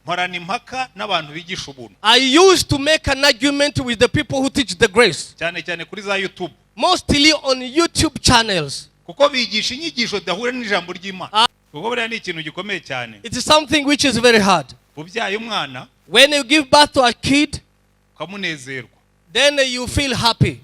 Mporana impaka n'abantu bigisha ubuntu. I used to make an argument with the people who teach the grace, cyane cyane kuri za YouTube, mostly on YouTube channels. Kuko bigisha inyigisho zidahura n'ijambo ry'Imana, kuko buriya ni ikintu gikomeye cyane. It is something which is very hard. Ubyaye umwana, When you give birth to a kid, ukamunezerwa, then you feel happy.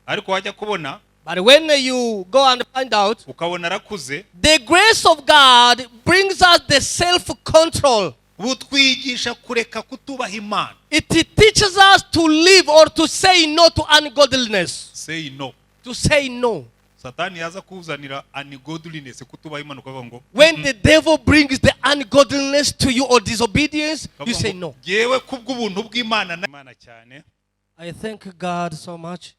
Ariko wajya kubona, But when you go and find out, ukabona arakuze. The grace of God brings us the self control. Butwigisha kureka kutubaha Imana. It teaches us to live or to say no to ungodliness. Say no. To say no. Satani yaza kuzanira ungodliness, kutubaha Imana, ukavuga ngo, When the devil brings the ungodliness to you or disobedience, you ukavuga say ngo, no. "Jyewe kubw'ubuntu bw'Imana na Imana cyane." I thank God so much.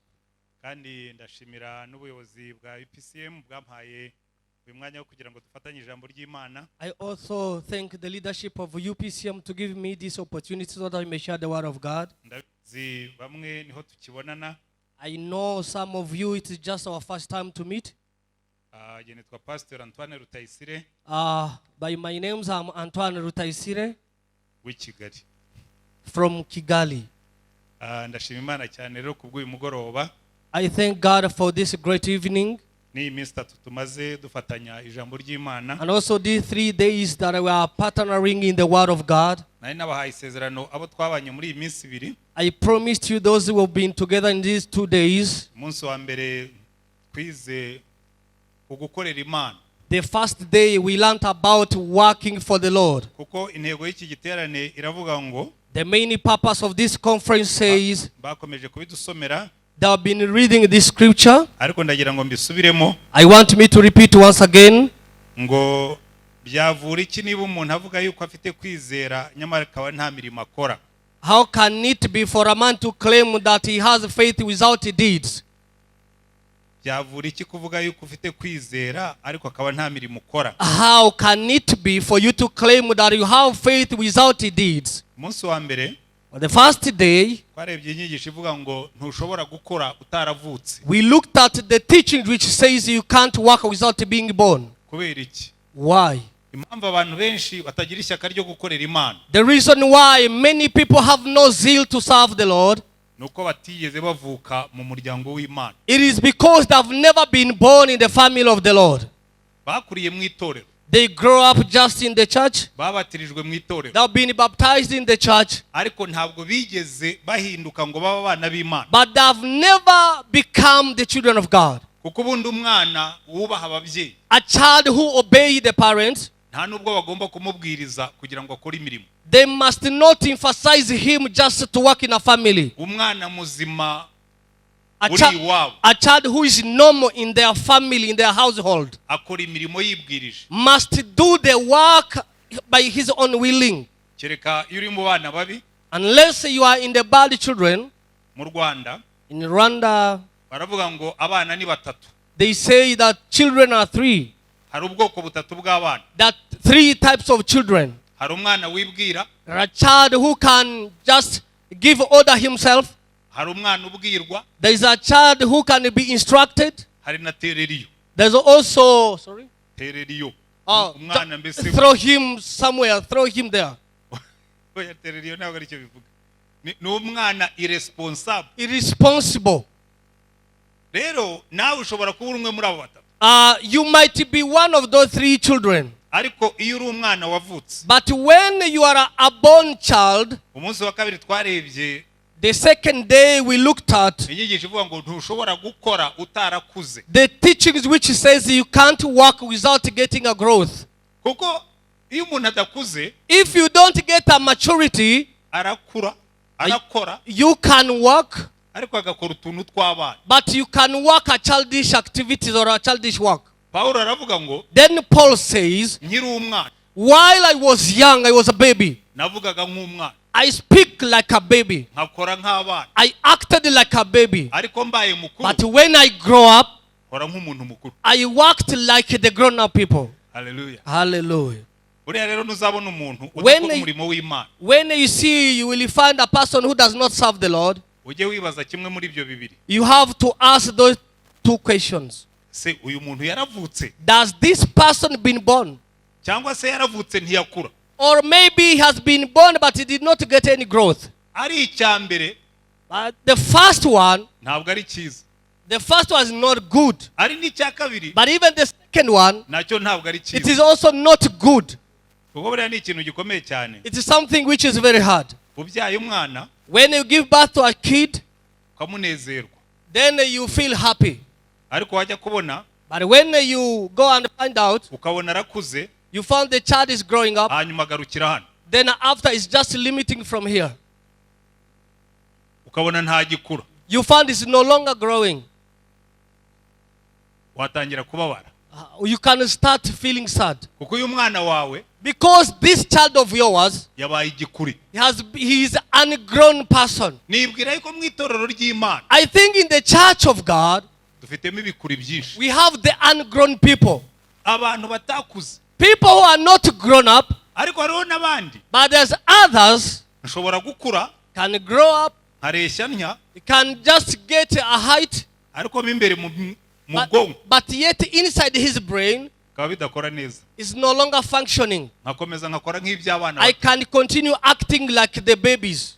Kandi ndashimira n'ubuyobozi bwa UPCM bwampaye uyu mwanya wo kugira ngo dufatanye ijambo ry'Imana. I also thank the leadership of UPCM to give me this opportunity so that I may share the word of God. Ndabizi bamwe niho tukibonana. I know some of you, it is just our first time to meet. Ah, jye nitwa Pastor Antoine Rutayisire By my names, I'm Antoine Rutayisire w'i Kigali. From Kigali. Ah, ndashima Imana cyane rero kubw'uyu mugoroba I thank God for this great evening n'iyi minsi 3 tumaze dufatanya ijambo ry'Imana. And also these 3 days that we are partnering in the word of God. Nari nabahaye isezerano abo twabanye muri iyi minsi 2. I promised you, those who have been together in these 2 days. Umunsi wa mbere twize ku gukorera Imana. The first day we learned about working for the Lord. Kuko intego y'iki giterane iravuga ngo, The main purpose of this conference says, bakomeje kubidusomera, they have been reading this scripture. Ariko ndagira ngo mbisubiremo. I want me to repeat once again. Ngo byavura iki niba umuntu avuga yuko afite kwizera nyamara akaba nta mirimo akora? How can it be for a man to claim that he has faith without deeds? Byavura iki kuvuga yuko ufite kwizera ariko akaba nta mirimo ukora? How can it be for you to claim that you have faith without deeds? Umunsi wa mbere, On the first day, twarebye inyigisho ivuga ngo ntushobora gukora utaravutse. We looked at the teaching which says you can't work without being born. Kubera iki? Why? Impamvu abantu benshi batagira ishyaka ryo gukorera Imana, The reason why many people have no zeal to serve the Lord, ni uko batigeze bavuka mu muryango w'Imana. It is because they have never been born in the family of the Lord. Bakuriye mu itorero. They grow up just in the church. Babatirijwe mu itorero. They have been baptized in the church. Ariko ntabwo bigeze bahinduka ngo babe abana b'Imana. But they have never become the children of God. Kuko ubundi umwana wubaha ababyeyi, A child who obey the parents, nta nubwo bagomba kumubwiriza kugira ngo akore imirimo. They must not emphasize him just to work in a family. Umwana muzima A, uri iwabo, a child who is normal in their family, in their household, akora imirimo yibwirije. Must do the work by his own willing. Kereka iyo uri mu bana babi. Unless you are in the bad children, Mu Rwanda, in Rwanda, baravuga ngo abana ni batatu. They say that children are three. Hari ubwoko butatu bw'abana. That three types of children. Hari umwana wibwira. There are a child who can just give order himself. Hari umwana ubwirwa. There is a child who can be instructed. Hari na tereriyo. There's also, sorry, Tereriyo. Oh, umwana mbese throw him somewhere, throw him there. Oya, tereriyo ntabwo aricyo bivuga. Ni umwana irresponsible. Irresponsible. Rero nawe ushobora kuba uri umwe muri abo batatu. You might be one of those three children. Ariko iyo uri umwana wavutse, But when you are a born child, umunsi wa kabiri twarebye the second day we looked at inyigisho ivuga ngo ntushobora gukora utarakuze. The teachings which says you can't work without getting a growth. Kuko iyo umuntu adakuze, If you don't get a maturity, arakura, arakora, you can work, ariko agakora utuntu tw'abana. But you can work a childish activities or a childish work. Pawulo aravuga ngo, Then Paul says, nkiri umwana, while I was young, I was a baby. Navugaga nk'umwana, I speak like a baby. Nkakora nk'abana, I acted like a baby. Ariko mbaye mukuru, But when I grow up, nkora nk'umuntu mukuru. I worked like the grown up people. Haleluya. Hallelujah. Buriya rero ntuzabona umuntu udakora umurimo w'Imana, When you see, you will find a person who does not serve the Lord. Ujye wibaza kimwe muri ibyo bibiri. You have to ask those two questions. Se uyu muntu yaravutse, Does this person been born? Cyangwa se yaravutse ntiyakura? Or maybe he has been born but he did not get any growth. Ari icya mbere But the first one, ntabwo ari cyiza the first one is not good. Ari n'icya kabiri But even the second one, nacyo ntabwo ari it cyiza is also not good. Kuko buriya ni ikintu gikomeye cyane It is something which is very hard. Ubyaye umwana When you give birth to a kid, ukamunezerwa then you feel happy. Ariko wajya kubona But when you go and find out, ukabona arakuze you found the child is growing up, hanyuma agarukira hano then after it's just limiting from here. Ukabona ntagikura You find it's no longer growing. Watangira kubabara You can start feeling sad. Kuko uyu mwana wawe Because this child of yours, yabaye igikuri he is an ungrown person. Nibwira yuko mu itorero ry'Imana I think in the church of God, dufitemo ibikuri byinshi we have the ungrown people. Abantu batakuze People who are not grown up, ariko hariho n'abandi but there's others nshobora gukura can grow up, nkareshya ntya can just get a height, ariko mo imbere mu mu but, bwonko but yet inside his brain bikaba bidakora neza is no longer functioning. Nkakomeza nkakora nk'iby'abana I bato can continue acting like the babies.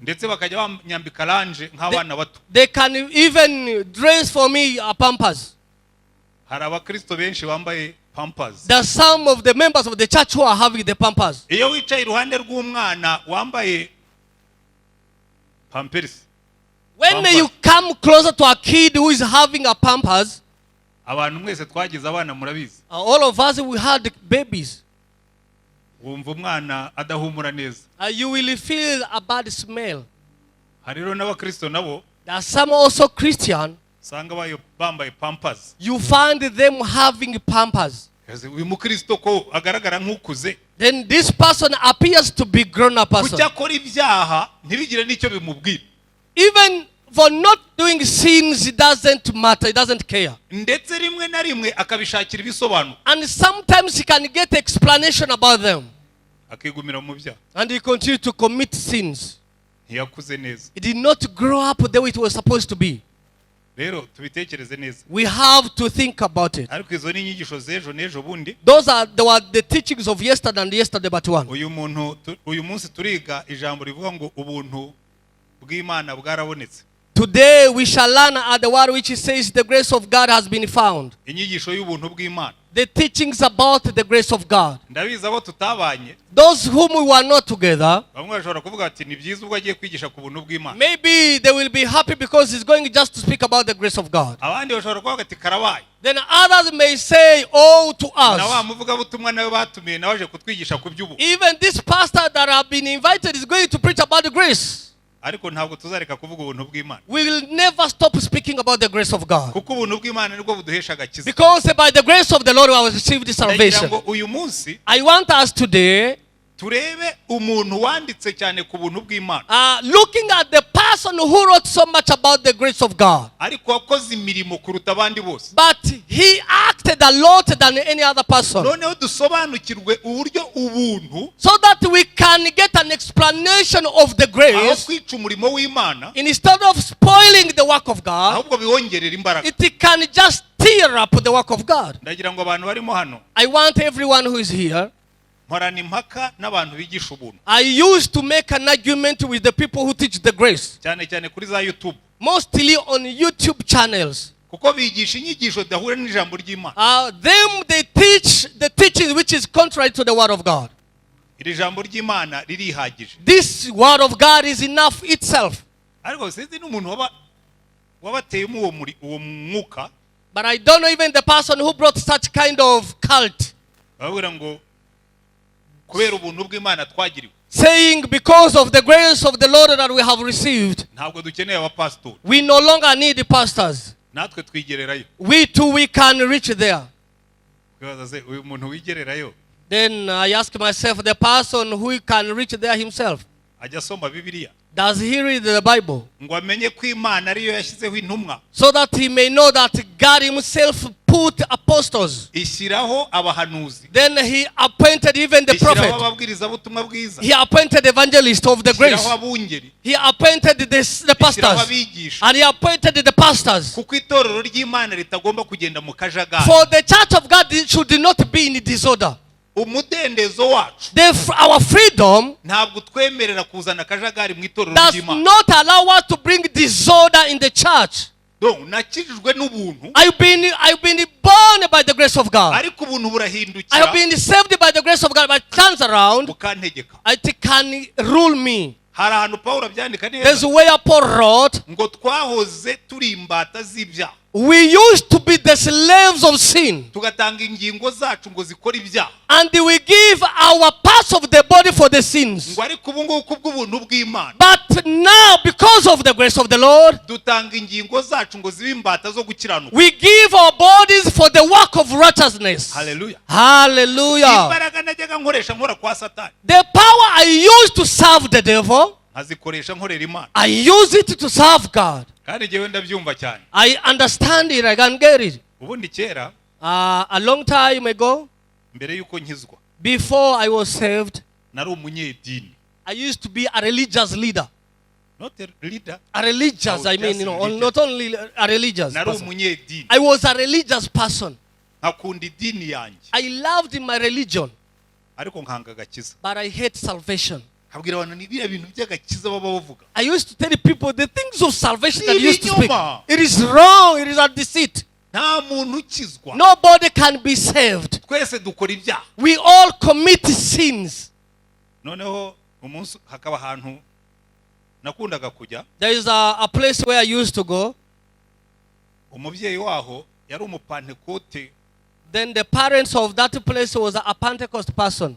Ndetse bakajya banyambika linge nk'abana bato They can even dress for me a Pampers. Hari abakristo benshi bambaye Pampers. There's some of the members of the church who are having the Pampers. Iyo wicaye iruhande rw'umwana wambaye Pampers When Pampers. You come closer to a kid who is having a Pampers, abantu mwese twagize abana murabizi all of us, we had babies. Wumva umwana adahumura neza You will feel a bad smell. Hari rero n'abakristo nabo There are some also Christian, usanga bambaye Pampers. You find them having Pampers. Uyu mukristo ko agaragara nk'ukuze Then this person appears to be grown up person. kuki akora ibyaha ntibigire n'icyo bimubwira Even for not doing sins, it doesn't matter, it doesn't care. Ndetse rimwe na rimwe akabishakira ibisobanuro And sometimes he can get explanation about them. Akigumira mu byaha And he continued to commit sins. Ntiyakuze neza He did not grow up the way it was supposed to be. Rero tubitekereze neza We have to think about it. Ariko izo ni inyigisho z'ejo n'ejo bundi Those are the teachings of yesterday and yesterday but one. Uyu muntu tu- uyu munsi turiga ijambo rivuga ngo ubuntu bw'Imana bwarabonetse Today we shall learn at the word which says the grace of God has been found. Inyigisho y'ubuntu bw'Imana The teachings about the grace of God. Ndabizi abo tutabanye Those whom we were not together, bamwe bashobora kuvuga bati ni byiza ubwo agiye kwigisha ku buntu bw'Imana maybe they will be happy because he's going just to speak about the grace of God. Abandi bashobora kuvuga bati karabaye Then others may say, "Oh, to na wa us." muvugabutumwa nawe batumiye nawe aje kutwigisha ku by'ubu Even this pastor that have been invited is going to preach about the grace. Ariko ntabwo tuzareka kuvuga ubuntu bw'Imana We will never stop speaking about the grace of God. Kuko ubuntu bw'Imana nibwo buduhesha agakiza Because by the grace of the Lord we have received Ndagira salvation. ngo uyu munsi I want us today, turebe umuntu wanditse cyane ku buntu bw'Imana looking at the person who wrote so much about the grace of God, ariko wakoze imirimo kuruta abandi bose but he acted a lot than any other person. Noneho dusobanukirwe uburyo ubuntu So that we can get an explanation of the aho grace kwica umurimo w'Imana instead of spoiling the work of God, ahubwo biwongerera imbaraga it can just tear up the work of God. Ndagira ngo abantu barimo hano I want everyone who is here. Nkorana impaka n'abantu bigisha ubuntu I used to make an argument with the people who teach the grace, cyane cyane kuri za YouTube mostly on YouTube channels. Kuko bigisha inyigisho zidahura n'ijambo ry'Imana Them, they teach the teaching which is contrary to the word of God. Iri jambo ry'Imana ririhagije This word of God is enough itself. Ariko sinzi n'umuntu waba wabateyemo uwo muri uwo mwuka But I don't know even the person who brought such kind of cult, bababwira ngo kubera ubuntu bw'Imana twagiriwe saying because of the grace of the Lord that we have received, ntabwo dukeneye abapasitori we no longer need pastors. Natwe twigererayo We too, we can reach there. Twibaza se uyu muntu wigererayo Then I ask myself, the person who can reach there himself, ajya asoma Bibiliya does he read the Bible? Ngo amenye ko Imana ariyo yashyizeho intumwa So that he may know that God himself put apostles. Ishyiraho abahanuzi Then he appointed even the ishyiraho prophet. ababwirizabutumwa bwiza He appointed evangelist of the grace. ishyiraho abungeri He appointed the ishyiraho pastors. abigisha And he appointed the pastors. Kuko itorero ry'Imana ritagomba kugenda mu kajagari For the church of God should not be in disorder. Umudendezo wacu Our freedom ntabwo utwemerera kuzana akajagari mu itorero does ry'Imana. not allow us to bring disorder in the church. Donc, nakijijwe n'ubuntu. I've been born by the grace of God. Ariko ubuntu I burahindukira have been saved by the grace of God, but turns around, bukantegeka. It can rule me. Hari ahantu Pawulo abyandika There's neza where Paul wrote, ngo twahoze turi imbata z'ibyaha, we used to be the slaves of sin, tugatanga ingingo zacu ngo zikore ibyaha, and we give our parts of the body for the sins. Ngo ariko ubu ngubu kubw'ubuntu bw'Imana But now, because of the grace of the Lord, dutanga ingingo zacu ngo zibe imbata zo gukiranuka. We give our bodies for the work of righteousness. Haleluya. Hallelujah. Imbaraga najyaga nkoresha nkora kwa Satani, The power I used to serve the devil, nkazikoresha nkorera Imana. I use it to serve God. Kandi njyewe ndabyumva cyane. I understand it, I can get it. Ubundi kera, A long time ago, mbere y'uko nkizwa, before I was saved, nari umunyedini. I used to be a religious leader. Not a leader. A religious, I was I mean, just religious. not only a religious Nari person. umunyedini. I was a religious person. Nkakunda idini yanjye, I loved my religion, ariko nkanga agakiza. But I hate salvation. Nkabwira abantu ni biriya bintu by'agakiza baba bavuga, I used to tell people the things of salvation that you used to speak. Ibinyoma. It is wrong. It is a deceit. Nta muntu ukizwa. Nobody can be saved. Twese dukora ibyaha. We all commit sins. Noneho umunsi hakaba ahantu nakundaga kujya. There is a place where I used to go. Umubyeyi waho yari umupantekote. Then the parents of that place was a Pentecost person.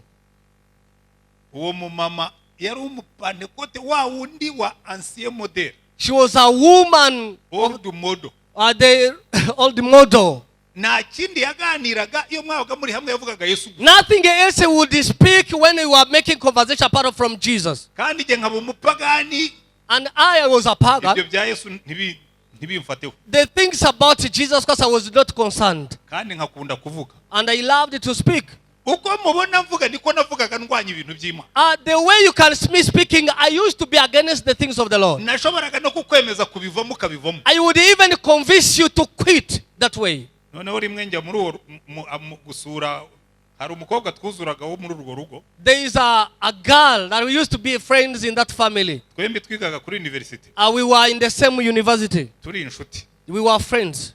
Uwo mumama yari umupantekote wa wundi wa ancien modèle. She was a woman, Old model. The old model. Nta kindi yaganiraga iyo mwabaga muri hamwe, yavugaga Yesu gusa. Nothing else would speak when we were making conversation apart from Jesus. Kandi njye nkaba umupagani. And I was a pagan. Ibyo bya Yesu ntibimfateho. The things about Jesus Christ, I was not concerned. Kandi nkakunda kuvuga. And I loved to speak. Uko mubona mvuga niko navugaga ndwanya ibintu by'Imana. The way you can see me speaking, I used to be against the things of the Lord. Nashoboraga no kukwemeza kubivamo ukabivamo. I would even convince you to quit that way. Noneho rimwe njya muri uwo gusura, hari umukobwa twuzuraga wo muri urwo rugo. There is a girl that we used to be friends in that family. Twembi twigaga kuri university. We were in the same university. Turi inshuti. We were friends.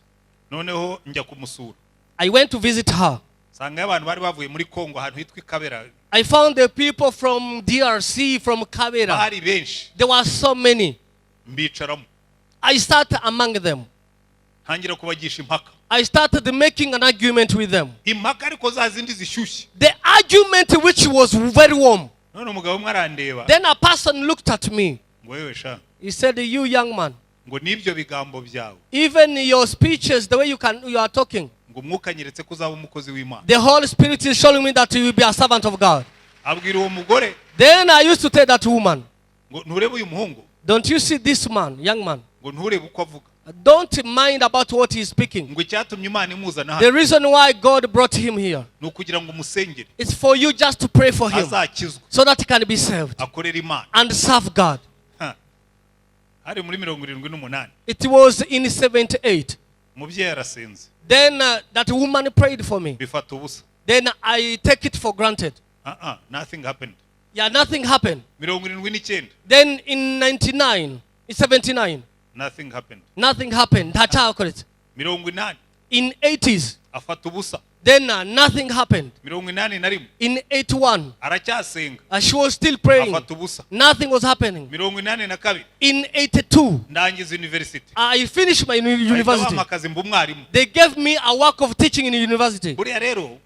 Noneho njya kumusura. I went to visit her. Nsanga abantu bari bavuye muri Kongo ahantu hitwa i Kabera. I found the people from DRC, from Kabera. Bari benshi. There were so many. Mbicaramo. I started among them. Ntangira kubagisha impaka. I started making an argument with them. Impaka ariko za zindi zishyushye. The argument which was very warm. None umugabo umwe arandeba. Then a person looked at me. Ngo wewe sha, He said, "You young man, ngo n'ibyo bigambo byawe, even your speeches, the way you are talking, ngo umwuka anyeretse ko uzaba umukozi w'Imana. The Holy Spirit is showing me that you will be a servant of God." Abwira uwo mugore Then I used to tell that woman, ngo nturebe uyu muhungu, "Don't you see this man, young man? Ngo nturebe uko avuga, Don't mind about what he's speaking. Ngo icyatumye Imana imuzana The hano reason why God brought him here ni ukugira ngo umusengere is for you just to pray for him azakizwe, so that he can be saved akorere Imana. And serve God." Ha. Hari muri 78. It was in 78. Umubyeyi arasenze. Then that woman prayed for me. Bifata ubusa. Then I take it for granted. Ah ah, nothing happened. Yeah, nothing happened. 79. Then in 99, in 79, Nothing happened. Nothing happened. Ntacyakoretse. 80. In 80s, Afata ubusa. Then nothing happened. 81. In 81, Aracyasenga. She was still praying. Afata ubusa. Nothing was happening. 82. In 82, Ndangiza university. I finished my Bahita university. bampa akazi mba umwarimu. They gave me a work of teaching in university. Buriya rero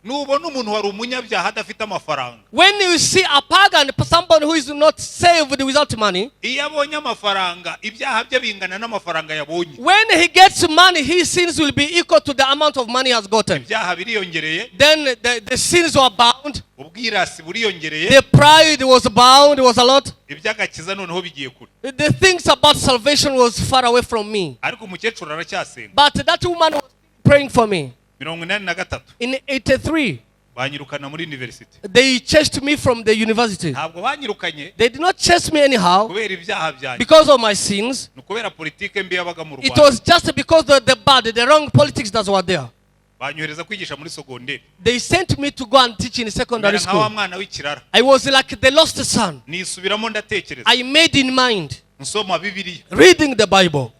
nubona umuntu wari umunyabyaha adafite amafaranga, When you see a pagan, somebody who is not saved without money, iyo abonye amafaranga ibyaha bye bingana n'amafaranga yabonye. When he gets money, his sins will be equal to the amount of money he has gotten. Ibyaha biriyongereye. Then the sins were bound. Ubwirasi buriyongereye. The pride was bound, was a lot. Iby'agakiza noneho bigiye kure. The things about salvation was far away from me. Ariko umukecuru aracyasenga. But that woman was praying for me. 83. In 83, Banyirukana muri university. They chased me from the university. Ntabwo banyirukanye They did not chase me anyhow kubera ibyaha byanjye, because of my sins. Ni ukubera politike mbi yabaga mu It Rwanda. Was just because the bad, the wrong politics that were there. Banyohereza kwigisha muri sogonderi. They sent me to go and teach in secondary Mera nka wa school. mwana w'ikirara. I was like the lost son. Nisubiramo ndatekereza. I made in mind, Nsoma Bibiliya. Reading the Bible.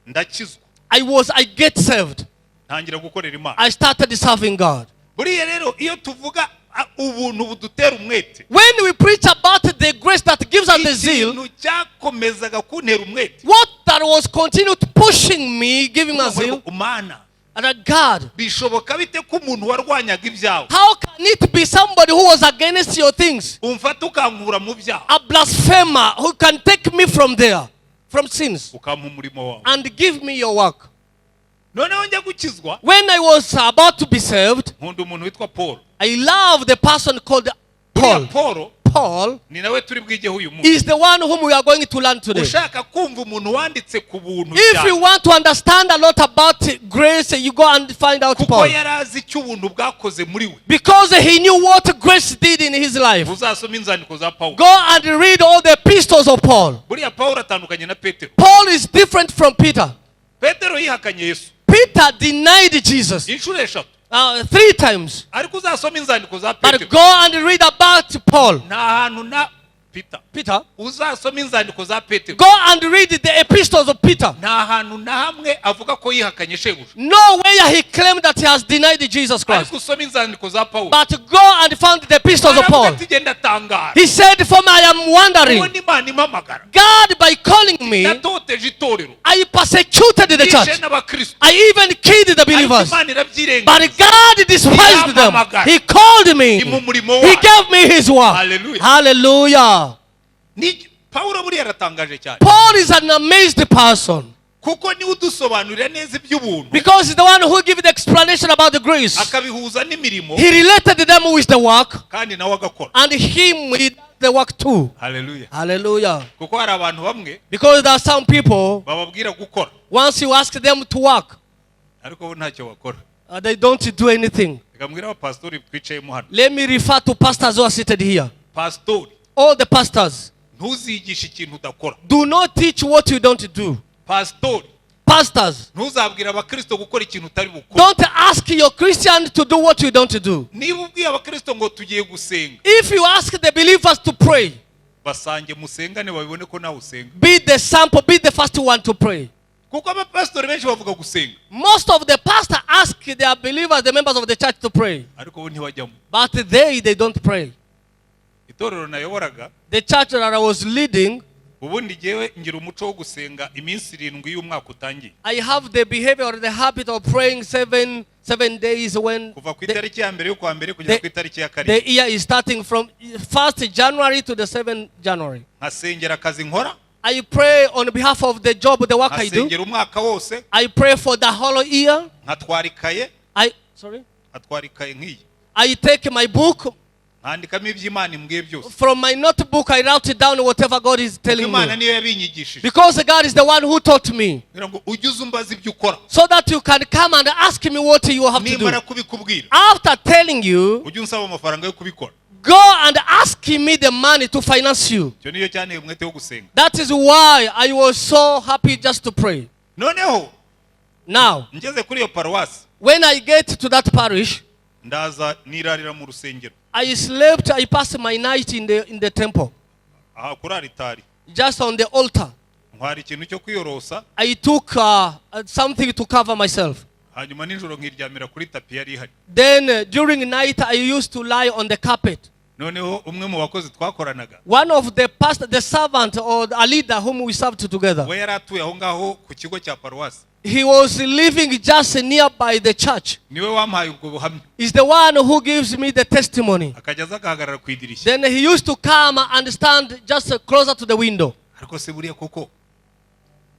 Ndakizwa. I get saved. Ntangira gukorera Imana. I started serving God. Buriya rero iyo tuvuga ubuntu budutera umwete, When we preach about the grace that gives us the zeal, ikintu cyakomezaga kuntera umwete, what that was continued pushing me, giving us zeal, Mana, and that God, bishoboka bite ko umuntu warwanyaga ibyawe how can it be somebody who was against your things, umfata ukankura mu byaha, a blasphemer who can take me from there, from sins, ukampa umurimo wawe? And give me your work? Noneho njya gukizwa, When I was about to be saved, nkunda umuntu witwa Paul. I love the person called Buriya Paul. Paul Paul ni nawe turi bwigeho uyu munsi. Is the one whom we are going to learn today. Ushaka kumva umuntu wanditse ku buntu If cyane, you want to understand a lot about grace, you go and find out kuko Paul. yari azi icyo ubuntu bwakoze muri we. Because he knew what grace did in his life. Uzasoma inzandiko za Pawulo. Go and read all the epistles of Paul. Buriya Pawulo atandukanye na Petero. Paul is different from Peter. Petero yihakanye Yesu Peter denied Jesus inshuro eshatu. Three times. Ariko uzasoma inzandiko za But Petero, go and read about Paul. nta hantu na Peter, Peter. uzasoma inzandiko za Petero, Go and read the epistles of Peter. Nta hantu na hamwe avuga ko yihakanye shebuja. Nowhere he claimed that he has denied Jesus Christ. Ariko usome inzandiko za Pawulo, But go and find the epistles of aravuga Paul. ati genda tangara. He said, "For me, I am wondering. Ubona Imana impamagara, God, by calling me, natoteje itorero, I persecuted the nishe church. n'abakristo, I even killed the ariko believers. Imana irabyirengagiza. But God despised them. He called me. Ni mu murimo He wayo." gave me his work." Hallelujah. Hallelujah. Ni Pawulo buriya aratangaje cyane, Paul is an amazed person kuko niwe udusobanurira neza iby'ubuntu, because he's the one who gave the explanation about the grace. Akabihuza n'imirimo, He related them with the work, kandi nawe agakora. And him he does the work too. Haleluya. Hallelujah. Kuko hari abantu bamwe Because there are some people, bababwira gukora, once you ask them to work, ariko bo ntacyo bakora. They don't do anything. Reka mbwire abapasitori twicayemo hano. Let me refer to pastors who are seated here. Pasitori, All the pastors, ntuzigishe ikintu udakora. Do not teach what you don't do. Pasitori, Pastors, ntuzabwire abakristo gukora ikintu utari bukore. Don't ask your Christian to do what you don't do. Niba ubwiye abakristo ngo tugiye gusenga, If you ask the believers to pray, basange musengane babibone ko nawe usenga. Be the sample, be the first one to pray. Kuko abapasitori benshi bavuga gusenga, Most of the pastor ask their believers, the members of the church, to pray. Ariko bo ntibajyamo. But they don't pray. Itorero nayoboraga, The church that I was leading, ubundi jyewe ngira umuco wo gusenga iminsi irindwi y'umwaka utangiye. I have the behavior or the habit of praying 7 days when Kuva ku itariki ya mbere y'ukwa mbere kugeza ku itariki ya karindwi. The year is starting from 1st January to the 7th January. Nkasengera akazi nkora. I pray on behalf of the job, the work I do. Nkasengera umwaka wose. I pray for the whole year. Nkatwara ikaye. I sorry. Nkatwara ikaye nk'iyi. I take my book. Nkandikamo ibyo Imana imbwiye byose. From my notebook, I write down whatever God is telling Imana me. Niyo yabinyigishije. Because God is the one who taught me. Kugira ngo ujye uza umbaza ibyo ukora. So that you can come and ask me what you have to do. Nimara kubikubwira, After telling you, ujye unsaba amafaranga yo kubikora. Go and ask me the money to finance you. Icyo niyo cyanteye umwete wo gusenga. That is why I was so happy just to pray. Noneho Now, ngeze kuri iyo paruwasi, when I get to that parish, ndaza nirarira mu rusengero. I slept, I passed my night in the temple, Aha kuri aritari. Just on the altar. Ntwara ikintu cyo kwiyorosa. I took something to cover myself. Hanyuma nijoro nkiryamira kuri tapi yari ihari. Then during night, I used to lie on the carpet. Noneho umwe mu bakozi twakoranaga, One of the pastor, the servant or a leader whom we served together, we yari atuye aho ngaho ku kigo cya paruwasi, he was living just nearby the church. Niwe wampaye ubwo buhamya. He's the one who gives me the testimony. Akajya aza agahagarara ku idirishya. Then he used to come and stand just closer to the window. Ariko se buriya koko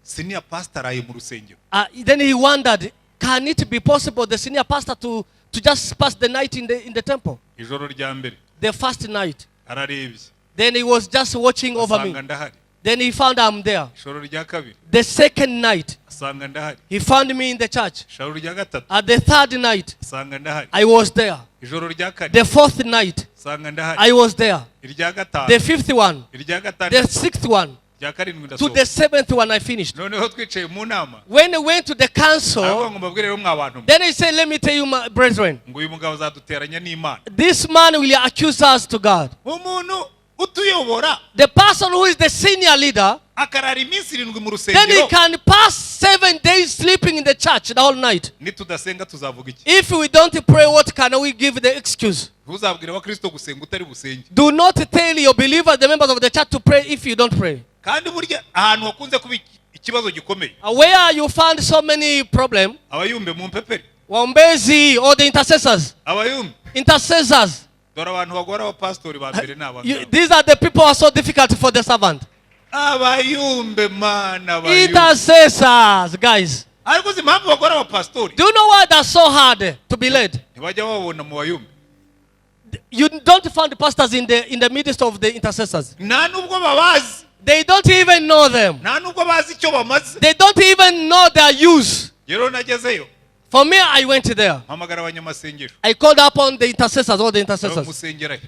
senior pastor araye mu rusengero? Then he wondered, can it be possible the senior pastor to just pass the night in the temple? Ijoro rya mbere, The first night. Ararebye, Then he was just watching over me. Asanga ndahari. Then he found I'm there. Ijoro rya kabiri, The second night, asanga ndahari. He found me in the church. Ijoro rya gatatu, At the third night, asanga ndahari. I was there. Ijoro rya kane, The fourth night, asanga ndahari. I was there. Irya gatanu, The fifth one, irya the gatandatu, sixth one. Rya karindwi To ndasohoka. the seventh one, I finished. Noneho twicaye mu nama, When we went to the council, aravuga ngo mbabwire rero mwa bantu mwe, then he said, "Let me tell you, my brethren, ngo uyu mugabo azaduteranya n'Imana. This man will accuse us to God." Umuntu utuyobora The person who is the senior leader, akarara iminsi 7 mu then he rusengero, can pass 7 days sleeping in the church the whole night. Nitudasenga tuzavuga iki? If we don't pray, what can we give the excuse? Ntuzabwire abakristo gusenga utari busenge. Do not tell your believers, the members of the church, to pray if you don't pray. Kandi burya ahantu hakunze kuba ikibazo gikomeye, Where you find so many problems, abayumbe mu mpeperi, Waombezi or the intercessors, abayumbe, intercessors, dore abantu bagora abapasitori ba mbere ni aba ngaba. These are the people who are so difficult for the servant. Abayumbe mana, abayumbe. Intercessors, guys. Ariko uzi impamvu bagora abapasitori? Do you know why that's so hard to be led? Ntibajya bababona mu bayumbe. You don't find the pastors in the midst of the intercessors. Nta nubwo babazi. They don't even know them. Nta nubwo bazi icyo bamaze. They don't even know their use. Rero nagezeyo, For me, I went there. mpamagara abanyamasengesho. I called upon the intercessors, all the intercessors. Musengera he?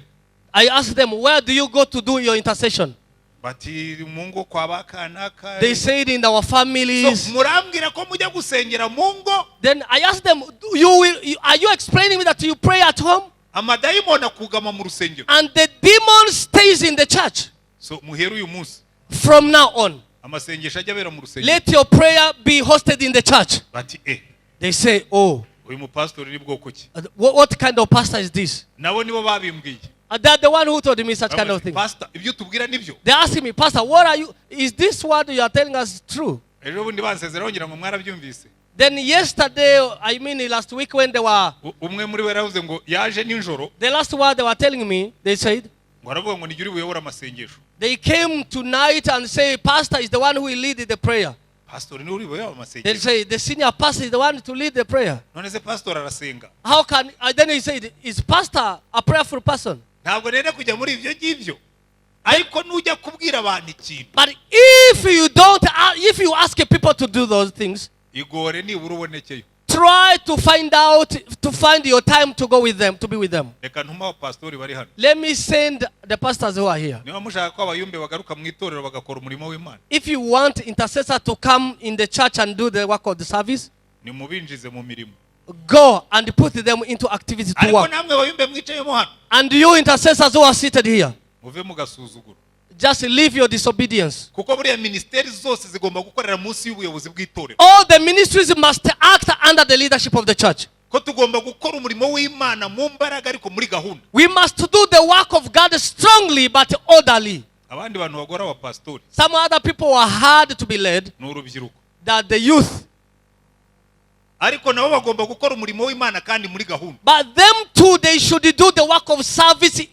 I asked them, "Where do you go to do your intercession?" Bati mu ngo kwa ba kanaka. They said, "In our So, families." murambwira ko mujya gusengera mu ngo, Then I asked them, "Are you explaining me that you pray at home?" amadayimoni akugama mu rusengero? And the demon stays in the church. So muhere uyu munsi, "From now on, amasengesho ajya abera mu rusengero. let your prayer be hosted in the church." Bati eh, They say, "Oh, uyu mupasitori ni bwoko ki? what kind of pastor is this?" Nabo nibo babimbwiye. They're the one who told me such kind of thing. Pastor, ibyo utubwira nibyo? They're asking me, "Pastor, what are you? Is this what you are telling us true?" Ejo bundi bansezeraho ngira ngo mwarabyumvise. Then yesterday, I mean last week when they were, Umwe muri bo yaravuze ngo yaje nijoro, the last word they were telling me, they said, ngo aravuga ngo nijye uri buyobore amasengesho. They came tonight and say, "Pastor is the one who will lead the prayer." Pastor niwe uri buyobore They amasengesho? say, "The senior pastor is the one to lead the prayer." None se pastor arasenga? How can, then he said, "Is pastor a prayerful person?" Ntabwo rero kujya muri ibyo ngibyo, ariko nujya kubwira abantu ikintu, But if you don't, if you ask people to do those things, igore nibura ubonekeyo. Try to find out, to find your time to go with them, to be with them. Reka ntume abapasitori bari hano. Let me send the pastors who are here. Niba mushaka ko abayumbe bagaruka mu itorero bagakora umurimo w'Imana, If you want intercessor to come in the church and do the work of the service, nimubinjize mu mirimo. Go and put them into activity to Ariko work. namwe bayumbe mwicayemo hano, And you intercessors who are seated here, muve mu gasuzuguro. Just leave your disobedience. Kuko buriya minisiteri zose zigomba gukorera munsi y'ubuyobozi bw'itorero. All the ministries must act under the leadership of the church. Ko tugomba gukora umurimo w'Imana mu mbaraga ariko muri gahunda. We must do the work of God strongly but orderly. Abandi bantu bagora abapasitori Some other people are hard to be led, ni urubyiruko. That the youth. Ariko nabo bagomba gukora umurimo w'Imana kandi muri gahunda. But them too, they should do the work of service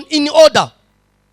in order.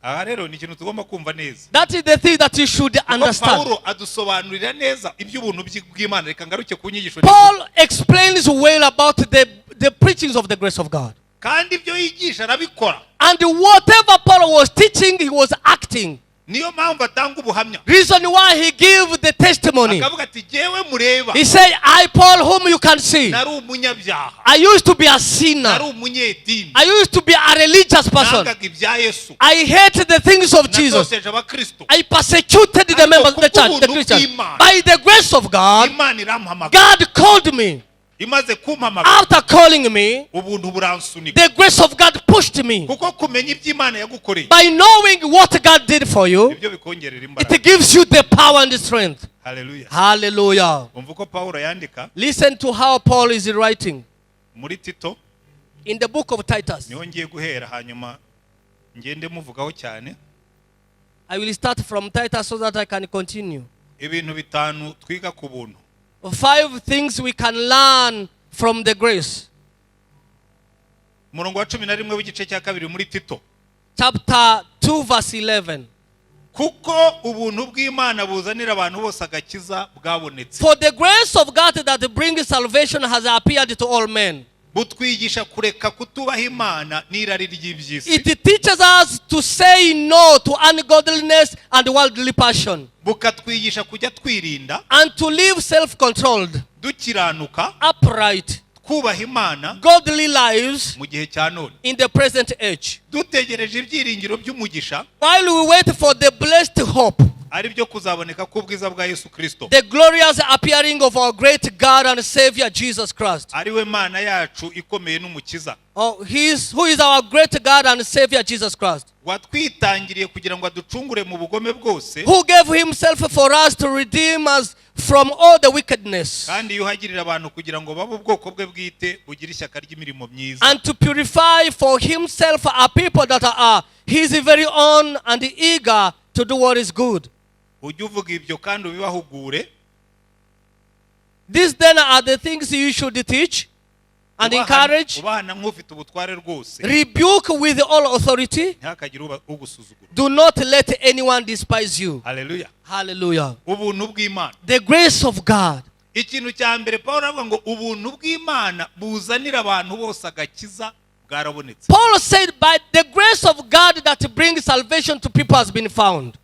Aha rero ni ikintu tugomba kumva neza. That is the thing that you should Kuko understand. Pawulo adusobanurira neza iby'ubuntu bw'Imana. Reka ngaruke ku nyigisho. Paul explains well about the preachings of the grace of God. Kandi ibyo yigisha arabikora. And whatever Paul was teaching, he was acting. Niyo mpamvu atanga ubuhamya. Reason why he gave the testimony. Akavuga ati jyewe mureba, He said, "I, Paul, whom you can see, nari umunyabyaha, I used to be a sinner. nari umunyedini, I used to be a religious person. nangaga ibya Yesu, I hate the things of Jesus. natoteje abakristo. I persecuted the members of the church, the Christians. By the grace of God, Imana irampamagara. God called me. Imaze kumpamagara, After calling me, ubuntu buransunika. The grace of God pushed me." Kuko kumenya ibyo Imana yagukoreye, By knowing what God did for you, ibyo bikongerera imbaraga. it gives you the power and the strength. Haleluya. Hallelujah. Umva uko Pawulo yandika Listen to how Paul is writing muri Tito. In the book of Titus. Niho ngiye guhera hanyuma ngende muvugaho cyane. I will start from Titus so that I can continue. Ibintu bitanu twiga ku buntu. Five things we can learn from the grace. Umurongo wa 11 w'igice cya kabiri muri Tito. Chapter 2, verse 11. Kuko ubuntu bw'Imana buzanira abantu bose agakiza bwabonetse. For the grace of God that brings salvation has appeared to all men. Butwigisha kureka kutubaha Imana n'irari ry'iby'isi, It teaches us to say no to ungodliness and worldly passion, bukatwigisha kujya twirinda, and to live self controlled, dukiranuka, upright, twubaha Imana godly lives mu gihe cya none, in the present age, dutegereje ibyiringiro by'umugisha, while we wait for the blessed hope, ari Ari byo kuzaboneka k'ubwiza bwa Yesu Kristo. The glorious appearing of our great God and Savior Jesus Christ. Ari we Mana yacu ikomeye n'Umukiza. Oh, who is our great God and Savior Jesus Christ, Watwitangiriye kugira ngo aducungure mu bugome bwose, who gave himself for us to redeem us from all the wickedness kandi yuhagirira abantu kugira ngo babe ubwoko bwe bwite bugire ishyaka ry'imirimo myiza, and to purify for himself a people that are his very own and eager to do what is good. Ujye uvuga ibyo kandi ubibahugure. These then are the things you should teach and encourage, Ubahana nk'ufite ubutware rwose. Rebuke with all authority. Ntihakagire ugusuzugura. Do not let anyone despise you. Haleluya. Hallelujah. Ubuntu bw'Imana. The grace of God. Ikintu cya mbere Paul aravuga ngo ubuntu bw'Imana buzanira abantu bose agakiza bwarabonetse. Paul said, by the grace of God that brings salvation to people has been found.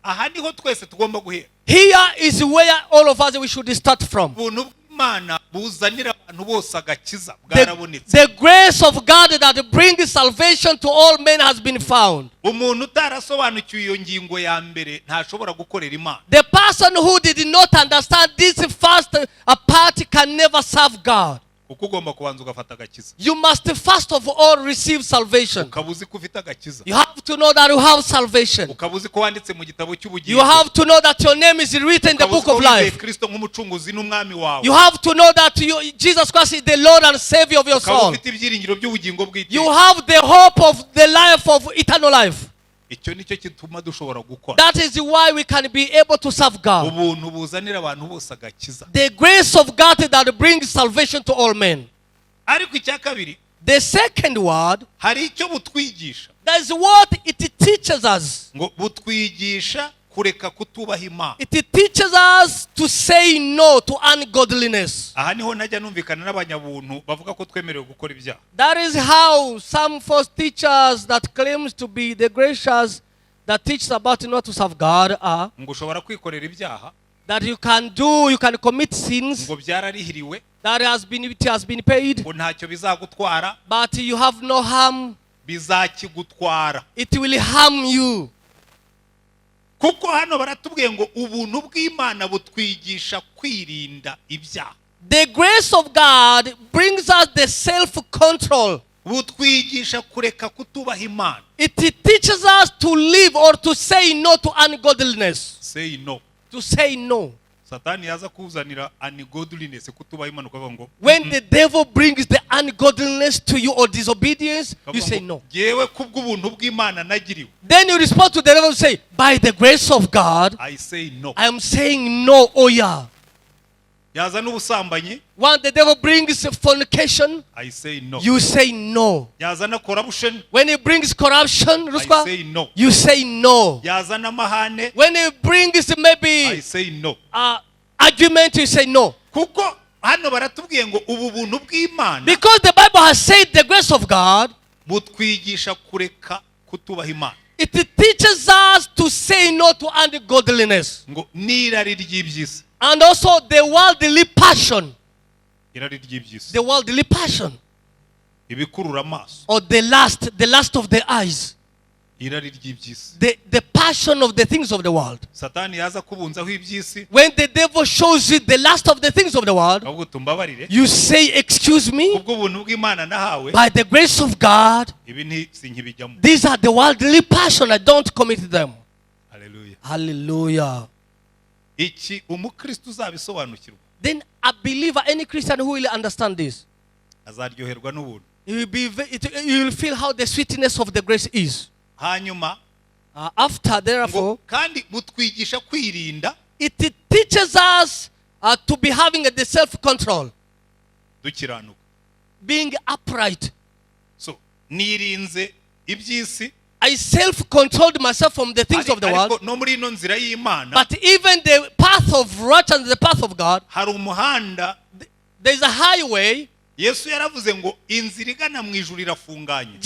Aha niho twese tugomba guhera. Here is where all of us we should start from. Ubuntu bw'Imana buzanira abantu bose agakiza bwarabonetse. The grace of God that brings salvation to all men has been found. Umuntu utarasobanukiwe iyo ngingo ya mbere ntashobora gukorera Imana. The person who did not understand this first part can never serve God. Kuko ugomba kubanza ugafata agakiza. You must first of all receive salvation. Ukaba uzi ko ufite agakiza. You have to know that you have salvation. Ukaba uzi ko wanditse mu gitabo You cy'ubugingo. have to know that your name is written in the Ukaba uzi book ko of wizeye life. Kristo nk'umucunguzi n'umwami wawe. You have to know that Jesus Christ is the Lord and Savior of your Ukaba soul. ufite ibyiringiro by'ubugingo You bw'iteka. have the hope of the life of eternal life. Icyo nicyo gituma dushobora gukora. That is why we can be able to serve God. Ubuntu buzanira abantu bose agakiza. The grace of God that brings salvation to all men. Ariko icya kabiri, The second word, hari icyo butwigisha. that is what it teaches us. Ngo butwigisha kureka kutubaha Imana. It teaches us to say no to ungodliness. Aha niho ntajya numvikana n'abanyabuntu bavuga ko twemerewe gukora ibyaha. That is how some false teachers that claims to be the gracious that teach about not to serve God are Ngo ushobora kwikorera ibyaha, that you can commit sins ngo byararihiriwe, that has been it has been paid, ngo ntacyo bizagutwara. But you have no harm. Bizakigutwara. It will harm you. Kuko hano baratubwiye ngo ubuntu bw'Imana butwigisha kwirinda ibyaha. The grace of God brings us the self-control. Butwigisha kureka kutubaha Imana. It teaches us to live or to say no to ungodliness. Say no. To say no. Satani yaza kuzanira ungodliness, kutubaha Imana, ukavuga ngo, When the devil brings the ungodliness to you or disobedience, you ukavuga say ngo, no. "Jyewe kubw'ubuntu bw'Imana nagiriwe, Then you respond to the devil and say, "By the grace of God, I say no." I am saying no, oh yeah." Yazana ubusambanyi, When the devil brings fornication, I say no. you say no. Yazana corruption, When he brings corruption, I ruswa, say no. you say no. Yazana amahane, When he brings I maybe say no. argument, you say no. Kuko hano baratubwiye ngo ubu buntu bw'Imana Because the Bible has said the grace of God, butwigisha kureka kutubaha Imana, it teaches us to say no to ungodliness. Ngo n'irari ry'iby'isi. And also the worldly passion. Irari ry'iby'isi, The worldly passion. Ibikurura amaso. Or the lust of the eyes. Irari ry'iby'isi. The passion of the things of the world. Satani yaza kubunzaho iby'isi, When the devil shows you the lust of the things of the world, ahubwo tumbabarire, you say, "Excuse me, kubw'ubuntu bw'Imana nahawe, by the grace of God, ibi nti sinkibijyamo." these are the worldly passion. I don't commit them." Haleluya. Hallelujah. Iki umukristo uzabisobanukirwa, Then a believer, any Christian who will understand this, azaryoherwa n'ubuntu. he will, be, ve- it, he will feel how the sweetness of the grace is. Hanyuma After, ngo therefore, kandi butwigisha kwirinda, it teaches us to be having the self-control, dukiranuka. Being upright. So nirinze iby'isi, I self-controlled myself from the things of the world. Ariko no muri ino nzira y'Imana, But even the path of righteousness, the path of God, hari umuhanda. There's a highway. Yesu yaravuze ngo inzira igana mu ijuru irafunganye,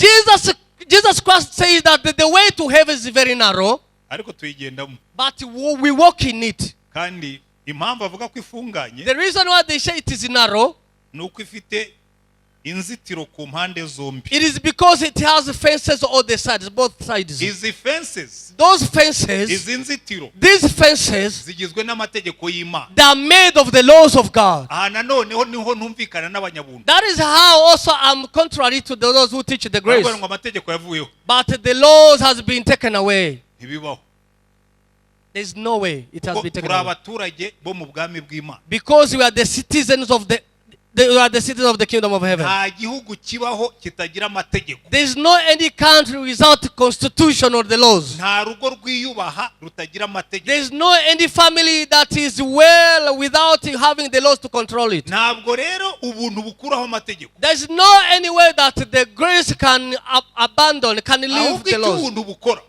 Jesus Christ says that the way to heaven is very narrow, ariko tuyigendamo. But we walk in it. Kandi impamvu avuga ko ifunganye The reason why they say it is narrow, ni uko ifite Inzitiro ku mpande zombi. It is because it has fences all the sides, both sides. Izi fences, Those fences, izi nzitiro these fences, zigizwe n'amategeko y'Imana. They are made of the laws of God. Aha nanoneho niho ntumvikana n'abanyabuntu. That is how also I'm contrary to those who teach the grace. Baravuga ngo amategeko yavuyeho. But the laws has been taken away. Ntibibaho. There's no way it has Kuko been taken turi away. Abaturage bo mu bwami bw'Imana. Because we are the citizens of the kingdom of heaven. Nta gihugu kibaho kitagira amategeko. There's no any country without constitution or the laws. Nta rugo rwiyubaha rutagira amategeko. There's no any family that is well without having the laws to control it. Ntabwo rero ubuntu bukuraho amategeko. There's no any way that the grace can abandon, can leave Ahubwo the icyo laws. ubuntu bukora,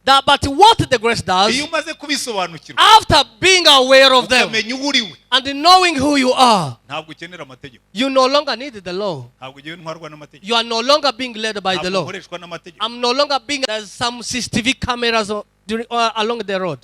But what the grace does, iyo umaze kubisobanukirwa, after being aware of them ukamenya uwo uriwe, and knowing who you are, ntabwo ukenera amategeko. You no longer need the law. Ntabwo ugiye ntwarwa n'amategeko. You are no longer being led by the Ntabwo law. nkoreshwa n'amategeko. I'm no longer being. There's some CCTV cameras along the road.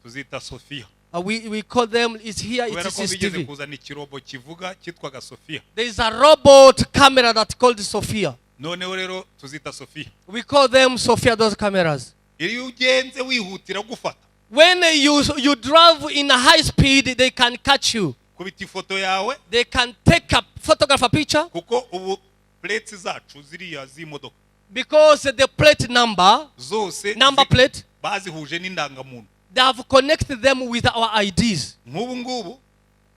Tuzita Sofiya. We call them, it's here, Kubera it's ko bigeze CCTV. kuzana ikirobo kivuga cyitwaga Sofiya. There is a robot camera that called Sophia. Noneho rero tuzita Sofiya. We call them Sophia, those cameras. Iyo ugenze wihutira gufata, When you drive in a high speed, they can catch you. Kubita ifoto yawe. They can take a photograph, a picture, Kuko ubu plates zacu ziriya z'imodoka because the plate number, zose number plate, bazihuje n'indangamuntu. They have connected them with our IDs. Nk'ubu ngubu,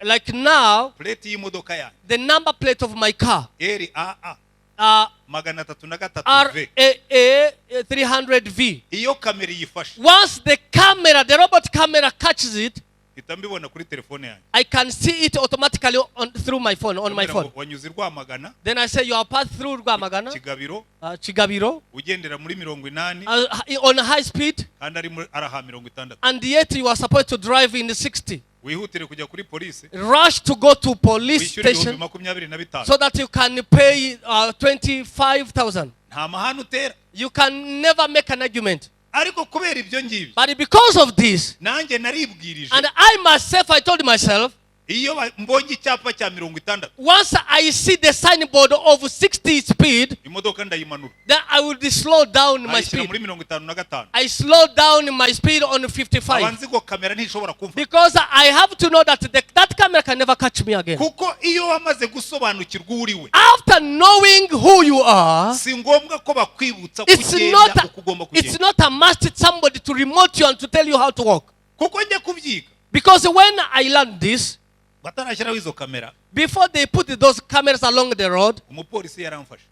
Like now, plate y'imodoka yanjye, the number plate of my car, RAA 303 V, RAA 300V. Iyo kamera iyifashe, Once the camera, the robot camera catches it, mpita mbibona kuri telefone yanjye. I can see it automatically through my phone, on my Ndamubwira ngo, phone. wanyuze i Rwamagana, Then I say, you are passed through Rwamagana, Kigabiro, Chigabiro, ugendera muri 80, on high speed, kandi ari muri araha 60. And yet you are supposed to drive in 60. Wihutire kujya kuri polisi, Rush to go to police wishyure ibihumbi station 25. So that you can pay 25,000. Nta mahane utera. You can never make an argument. Ariko kubera ibyo ngibyo, But because of this, nanjye naribwirije, and I myself, I told myself, iyo mbonye icyapa cya 60, once I see the signboard of 60 speed, imodoka ndayimanura, then I will slow down my nkayishyira speed. muri 55. I slow down my speed on 55. Aba nzi ngo kamera ntishobora kumva. Because I have to know that that camera can never catch me again. Kuko iyo wamaze gusobanukirwa uwo uri we, After knowing who you are, si ngombwa ko bakwibutsa it's kugenda not uko ugomba it's kugenda. Not a must somebody to remote you and to tell you how to walk. Kuko njya kubyiga, Because when I learned this, batarashyiraho izo kamera, before they put those cameras along the road, umupolisi yaramfashe.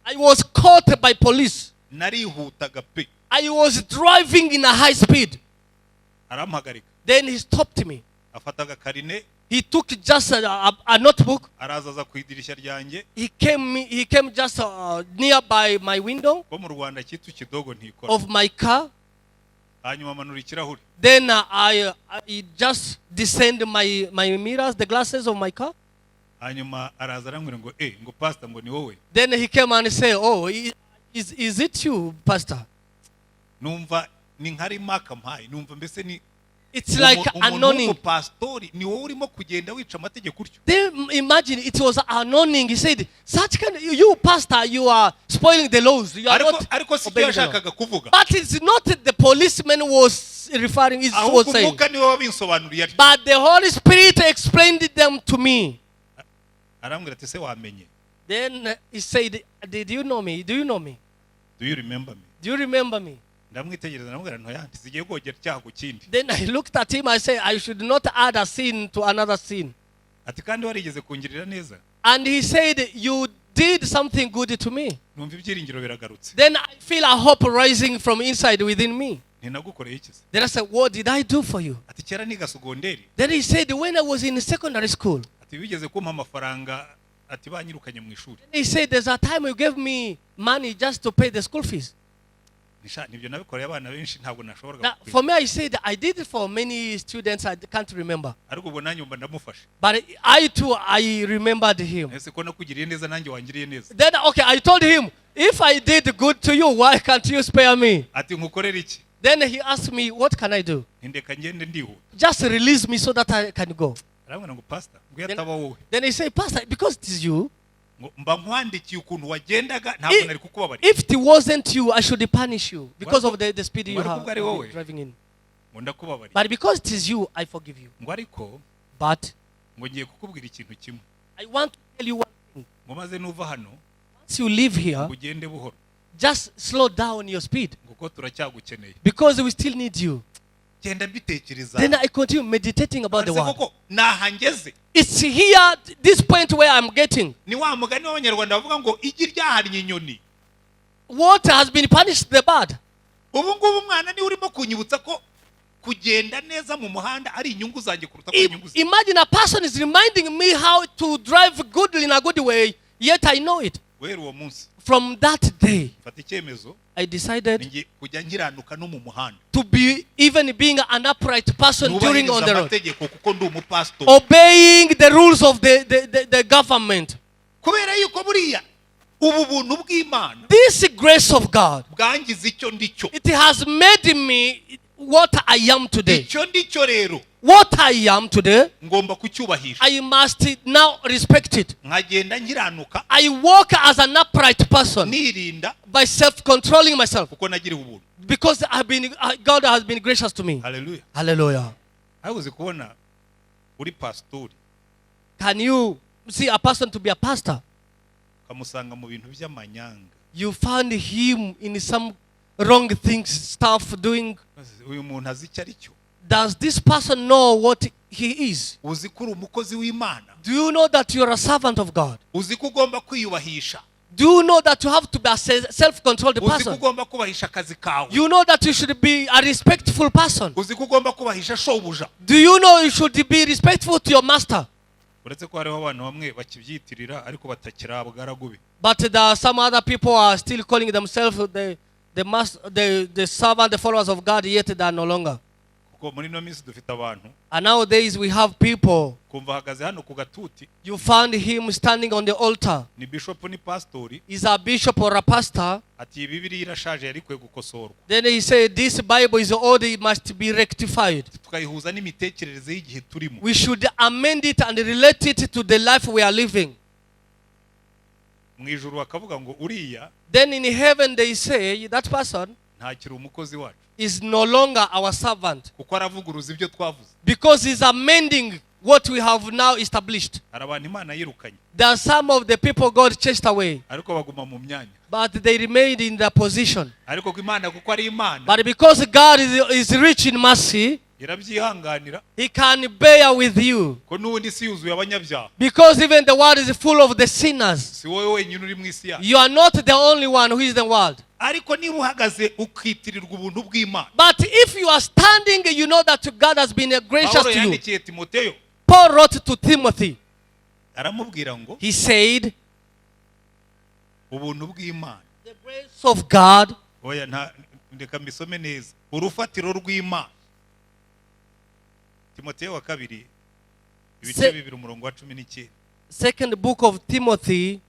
I was caught by police. Narihutaga pe. I was driving in a high speed. Arampagarika. Then he stopped me. Afata agakarine, He took just a notebook. Araza aza ku idirishya ryanjye. He came just nearby my window Ko mu Rwanda cyitwa ikidogo ntikora. Of my car. Hanyuma amanura ikirahure. Then I just descend my mirrors, the glasses of my car. Hanyuma araza arambwira ngo eh ngo pastor, ngo ni wowe. Then he came and said, "Oh, is it you, Pastor?" Numva ni nka rimaka mpaye, numva mbese ni It's like umuntu anoning. W'umupasitori ni wowe urimo kugenda wica amategeko utyo. Then imagine it was anoning. He said, "Such kind, you pastor, you are spoiling the laws. You are Ariko not ariko si cyo obeying the law." yashakaga kuvuga. But it's not the policeman was referring, it was Ahubwo saying. umwuka niwe wabinsobanuriye atyo. But the Holy Spirit explained them to me. Arambwira ati se wamenye? Then he said, "Did you know me? Do you know me? Do you remember me?" Do you remember me?" Ndamwitegereza ndamubwira ntoya ntizigiye kogera icyaha ku kindi. Then I looked at him. I said, "I should not add a sin to another sin." Ati kandi warigeze kungirira neza. And he said, "You did something good to me." Numva ibyiringiro biragarutse. Then I feel a hope rising from inside within me. Ntinagukoreye iki se? Then I said, "What did I do for you?" Ati kera niga sogonderi, Then he said, "When I was in secondary school," ati wigeze kumpa amafaranga, ati banyirukanye mu ishuri. He said, "There's a time you gave me money just to pay the school fees." Nisha nibyo nabikoreye abana benshi ntabwo nashoboraga Now, kukwibuka. for me, I said, "I did it for many students. I can't remember." Ariko ubwo nanjye mba ndamufashe. But I too, I remembered him. Ese ko nakugiriye neza nanjye wangiriye neza? Then, okay, I told him, "If I did good to you, why can't you spare me?" Ati nkukorere iki? Then he asked me, "What can I do?" Ndeka ngende ndihuta. "Just release me so that I can go." Arambwira ngo pastor, ngo iyo ataba wowe, Then he said, "Pastor, because it is you, Ngo mba nkwandikiye ukuntu wagendaga, ntabwo nari kukubabarira. If it wasn't you, I should punish you because of the speed you Wari have kubwo ari wowe. Driving in. Ngo ndakubabarira. But because it is you, I forgive you. Ngo ariko But ngo ngiye kukubwira ikintu kimwe. I want to tell you one thing. Ngo maze nuva hano, Once you leave here, ugende buhoro, just slow down your speed kuko turacyagukeneye. Because we still need you. Genda mbitekereza. Then I continue meditating about the Ese word. koko naha ngeze? It's here, this point where I'm getting. Ni wa mugani w'Abanyarwanda bavuga ngo igi ryahannye inyoni. What has been punished the bird? Ubu ngubu umwana niwe urimo kunyibutsa ko kugenda neza mu muhanda ari inyungu zanjye kuruta ko inyungu ze. Imagine a person is reminding me how to drive goodly in a good way, yet I know it. Guhera uwo munsi, From that day, mfata icyemezo, I decided ninjye kujya nkiranuka no mu muhanda, to be even being an upright person during on nubahiriza the road, amategeko kuko ndi umupasitori. Obeying the rules of the government. Kubera yuko buriya ubu buntu bw'Imana This grace of God, bwangize icyo ndi cyo. It has made me what I am today. Icyo ndi cyo rero, What I am today, ngomba kucyubahisha, I must now respect it. Nkagenda nkiranuka, I walk as an upright person nirinda, by self-controlling myself kuko nagiriwe ubuntu. Because God has been gracious to me. Haleluya. Hallelujah. Ariko uzi kubona uri pasitori, Can you see a person to be a pastor? Ukamusanga mu bintu by'amanyanga? You find him in some wrong things, stuff doing. Uyu muntu azi icyo ari cyo? Does this person know what he is? Uzi ko uri umukozi w'Imana? Do you know that you're a servant of God? Uzi ko ugomba kwiyubahisha? Do you know that you have to be a self-controlled Uzi ko person? ugomba kubahisha akazi kawe? You know that you should be a respectful person. Uzi ko ugomba kubahisha shobuja? Do you know you should be respectful to your master? Uretse ko hariho abantu bamwe bakibyitirira ariko batakiri abagaragu be. But there are some other people are still calling themselves the servant, the followers of God, yet they are no longer. Kuko muri ino minsi dufite abantu, And nowadays we have people, kumva ahagaze hano ku gatuti, you find him standing on the altar. Ni bishop, ni pasitori. He's a bishop or a pastor. Ati iyi Bibiliya irashaje, yari ikwiye gukosorwa. Then he said, "This Bible is old, it must be rectified. Tukayihuza n'imitekerereze y'igihe turimo. We should amend it and relate it to the life we are living." Mu ijuru bakavuga ngo uriya Then in heaven they say, "That person ntakiri umukozi wacu, is no longer our servant kuko aravuguruza ibyo twavuze." because he's amending what we have now established." Hari abantu Imana yirukanye, There are some of the people God chased away, ariko baguma mu myanya. But they remained in their position. Ariko ko Imana kuko ari Imana, But because God is rich in mercy, irabyihanganira, He can bear with you. ko n'ubundi isi yuzuye abanyabyaha. Because even the world is full of the sinners. Si wowe wenyine uri mu isi yacu. You are not the only one who is in the world. Ariko niba uhagaze ukitirirwa ubuntu bw'Imana, But if you are standing, you know that God has been gracious Pawulo to you. yandikiye Timoteyo, Paul wrote to Timothy. aramubwira ngo He said, ubuntu bw'Imana, "The grace of God," oya nta, reka mbisome neza, urufatiro rw'Imana, Timoteyo wa kabiri ibice 2 umurongo wa 19. Second book of Timothy,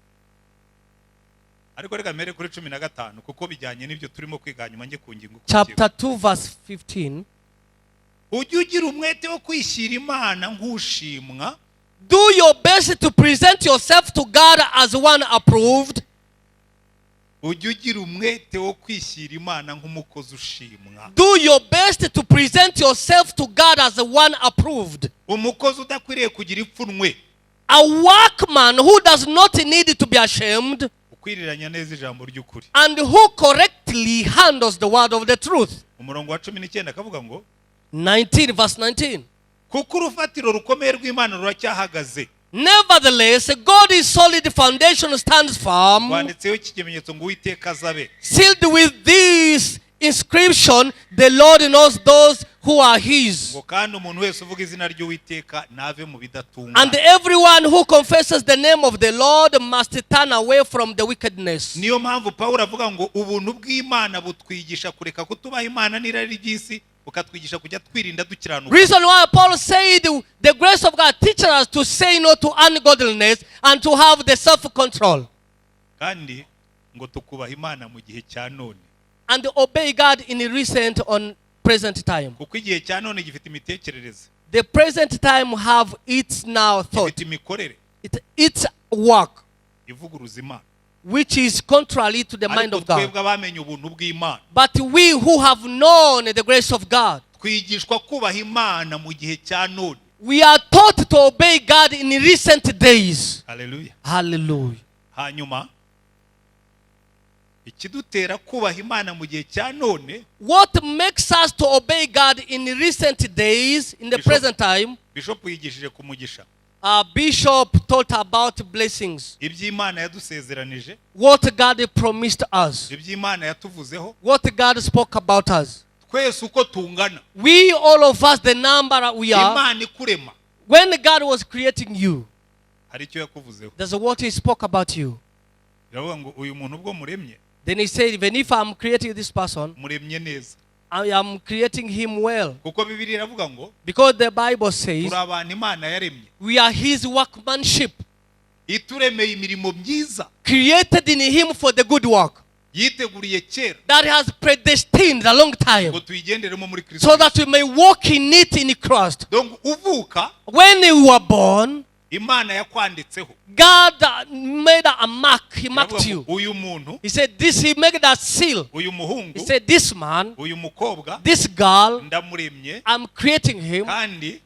Ariko reka mbere kuri 15 kuko bijyanye n'ibyo turimo kwiga, hanyuma njye ku ngingo ikurikiyeho. Chapter 2, verse 15. Ujye ugira umwete wo kwishyira Imana nk'ushimwa, "Do your best to present yourself to God as one approved," ujye ugira umwete wo kwishyira Imana nk'umukozi ushimwa, "Do your best to present yourself to God as one approved, umukozi udakwiriye kugira ipfunwe, a workman who does not need to be ashamed, ukwiriranya neza ijambo ry'ukuri. And who correctly handles the word of the truth." Umurongo wa 19 akavuga ngo, 19, verse 19. Kuko urufatiro rukomeye rw'Imana ruracyahagaze, "Nevertheless, God's solid foundation stands firm, rwanditseho iki kimenyetso ngo Uwiteka azabe, sealed with this inscription, 'The Lord knows those who are his.' ngo kandi umuntu wese uvuga izina ry'Uwiteka nave mu And bidatunganye." everyone who confesses the name of the Lord must turn away from the wickedness." Niyo mpamvu Pawulo avuga ngo ubuntu bw'Imana butwigisha kureka kutubaha Imana n'irari ry'isi, bukatwigisha kujya twirinda dukiranuka. Reason why Paul said the grace of God teaches us to say no to ungodliness and to have the self-control Kandi ngo tukubaha Imana mu gihe cya none, and obey God in recent on present time. Kuko igihe cya none gifite imitekerereze, The present time have its now thought, gifite imikorere. Its work. Ivuguruza Imana. Which is contrary to the mind Ariko of God. twebwe abamenye ubuntu bw'Imana, But we who have known the grace of God, twigishwa kubaha Imana mu gihe cya none. We are taught to obey God in recent days. Haleluya. Hallelujah. Hanyuma ikidutera kubaha Imana mu gihe cya none, What makes us to obey God in recent days, in the Bishop. Present time, Bishop yigishije ku mugisha, our bishop taught about blessings. Iby'Imana yadusezeranije, What God promised us, iby'Imana yatuvuzeho. What God spoke about us. Twese uko tungana, We, all of us, the number we are, Imana ikurema when God was creating you, hari icyo yakuvuzeho. There's what He spoke about you. Iravuga ngo uyu muntu ubwo muremye, Then He said, "Even if I'm creating this person, muremye neza." I am creating him well." Kuko Bibiliya iravuga ngo Because the Bible says turi abantu Imana yaremye, we are His workmanship, ituremeye imirimo myiza, created in Him for the good work yiteguriye kera that has predestined a long time ngo tuyigenderemo muri Kristo. So that we may walk in it in Christ. Donc uvuka, When we were born, Imana yakwanditseho. God made a mark. He marked Iravuga ngo, you. Uyu muntu, He said, "This," He made a seal. Uyu muhungu, He said, "This man, uyu mukobwa, this girl, ndamuremye, I'm creating him." kandi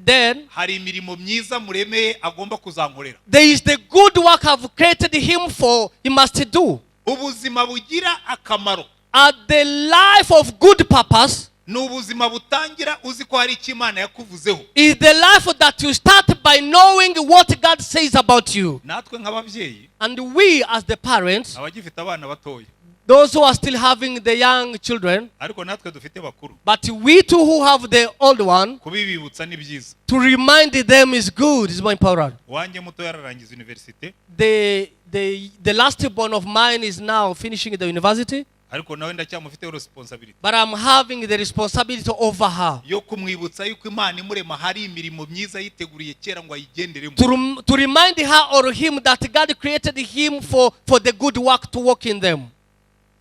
Then hari imirimo myiza muremeye agomba kuzankorera. There is the good work I've created him for, he must do. Ubuzima bugira akamaro At the life of good purpose ni ubuzima butangira uzi ko hari icyo Imana yakuvuzeho. Is the life that you start by knowing what God says about you. Natwe nk'ababyeyi, And we, as the parents, abagifite abana batoya, those who are still having the young children, ariko natwe dufite bakuru, but we too who have the old one, kubibibutsa ni byiza. To remind them is good, is more important. Uwanjye muto yararangiza université, The last born of mine is now finishing the university, ariko nawe ndacyamufiteho responsibility but I'm having the responsibility over her. Yo kumwibutsa yuko Imana imurema hari imirimo myiza yiteguriye kera ngo ayigenderemo. To remind her or him that God created him for the good work to work in them.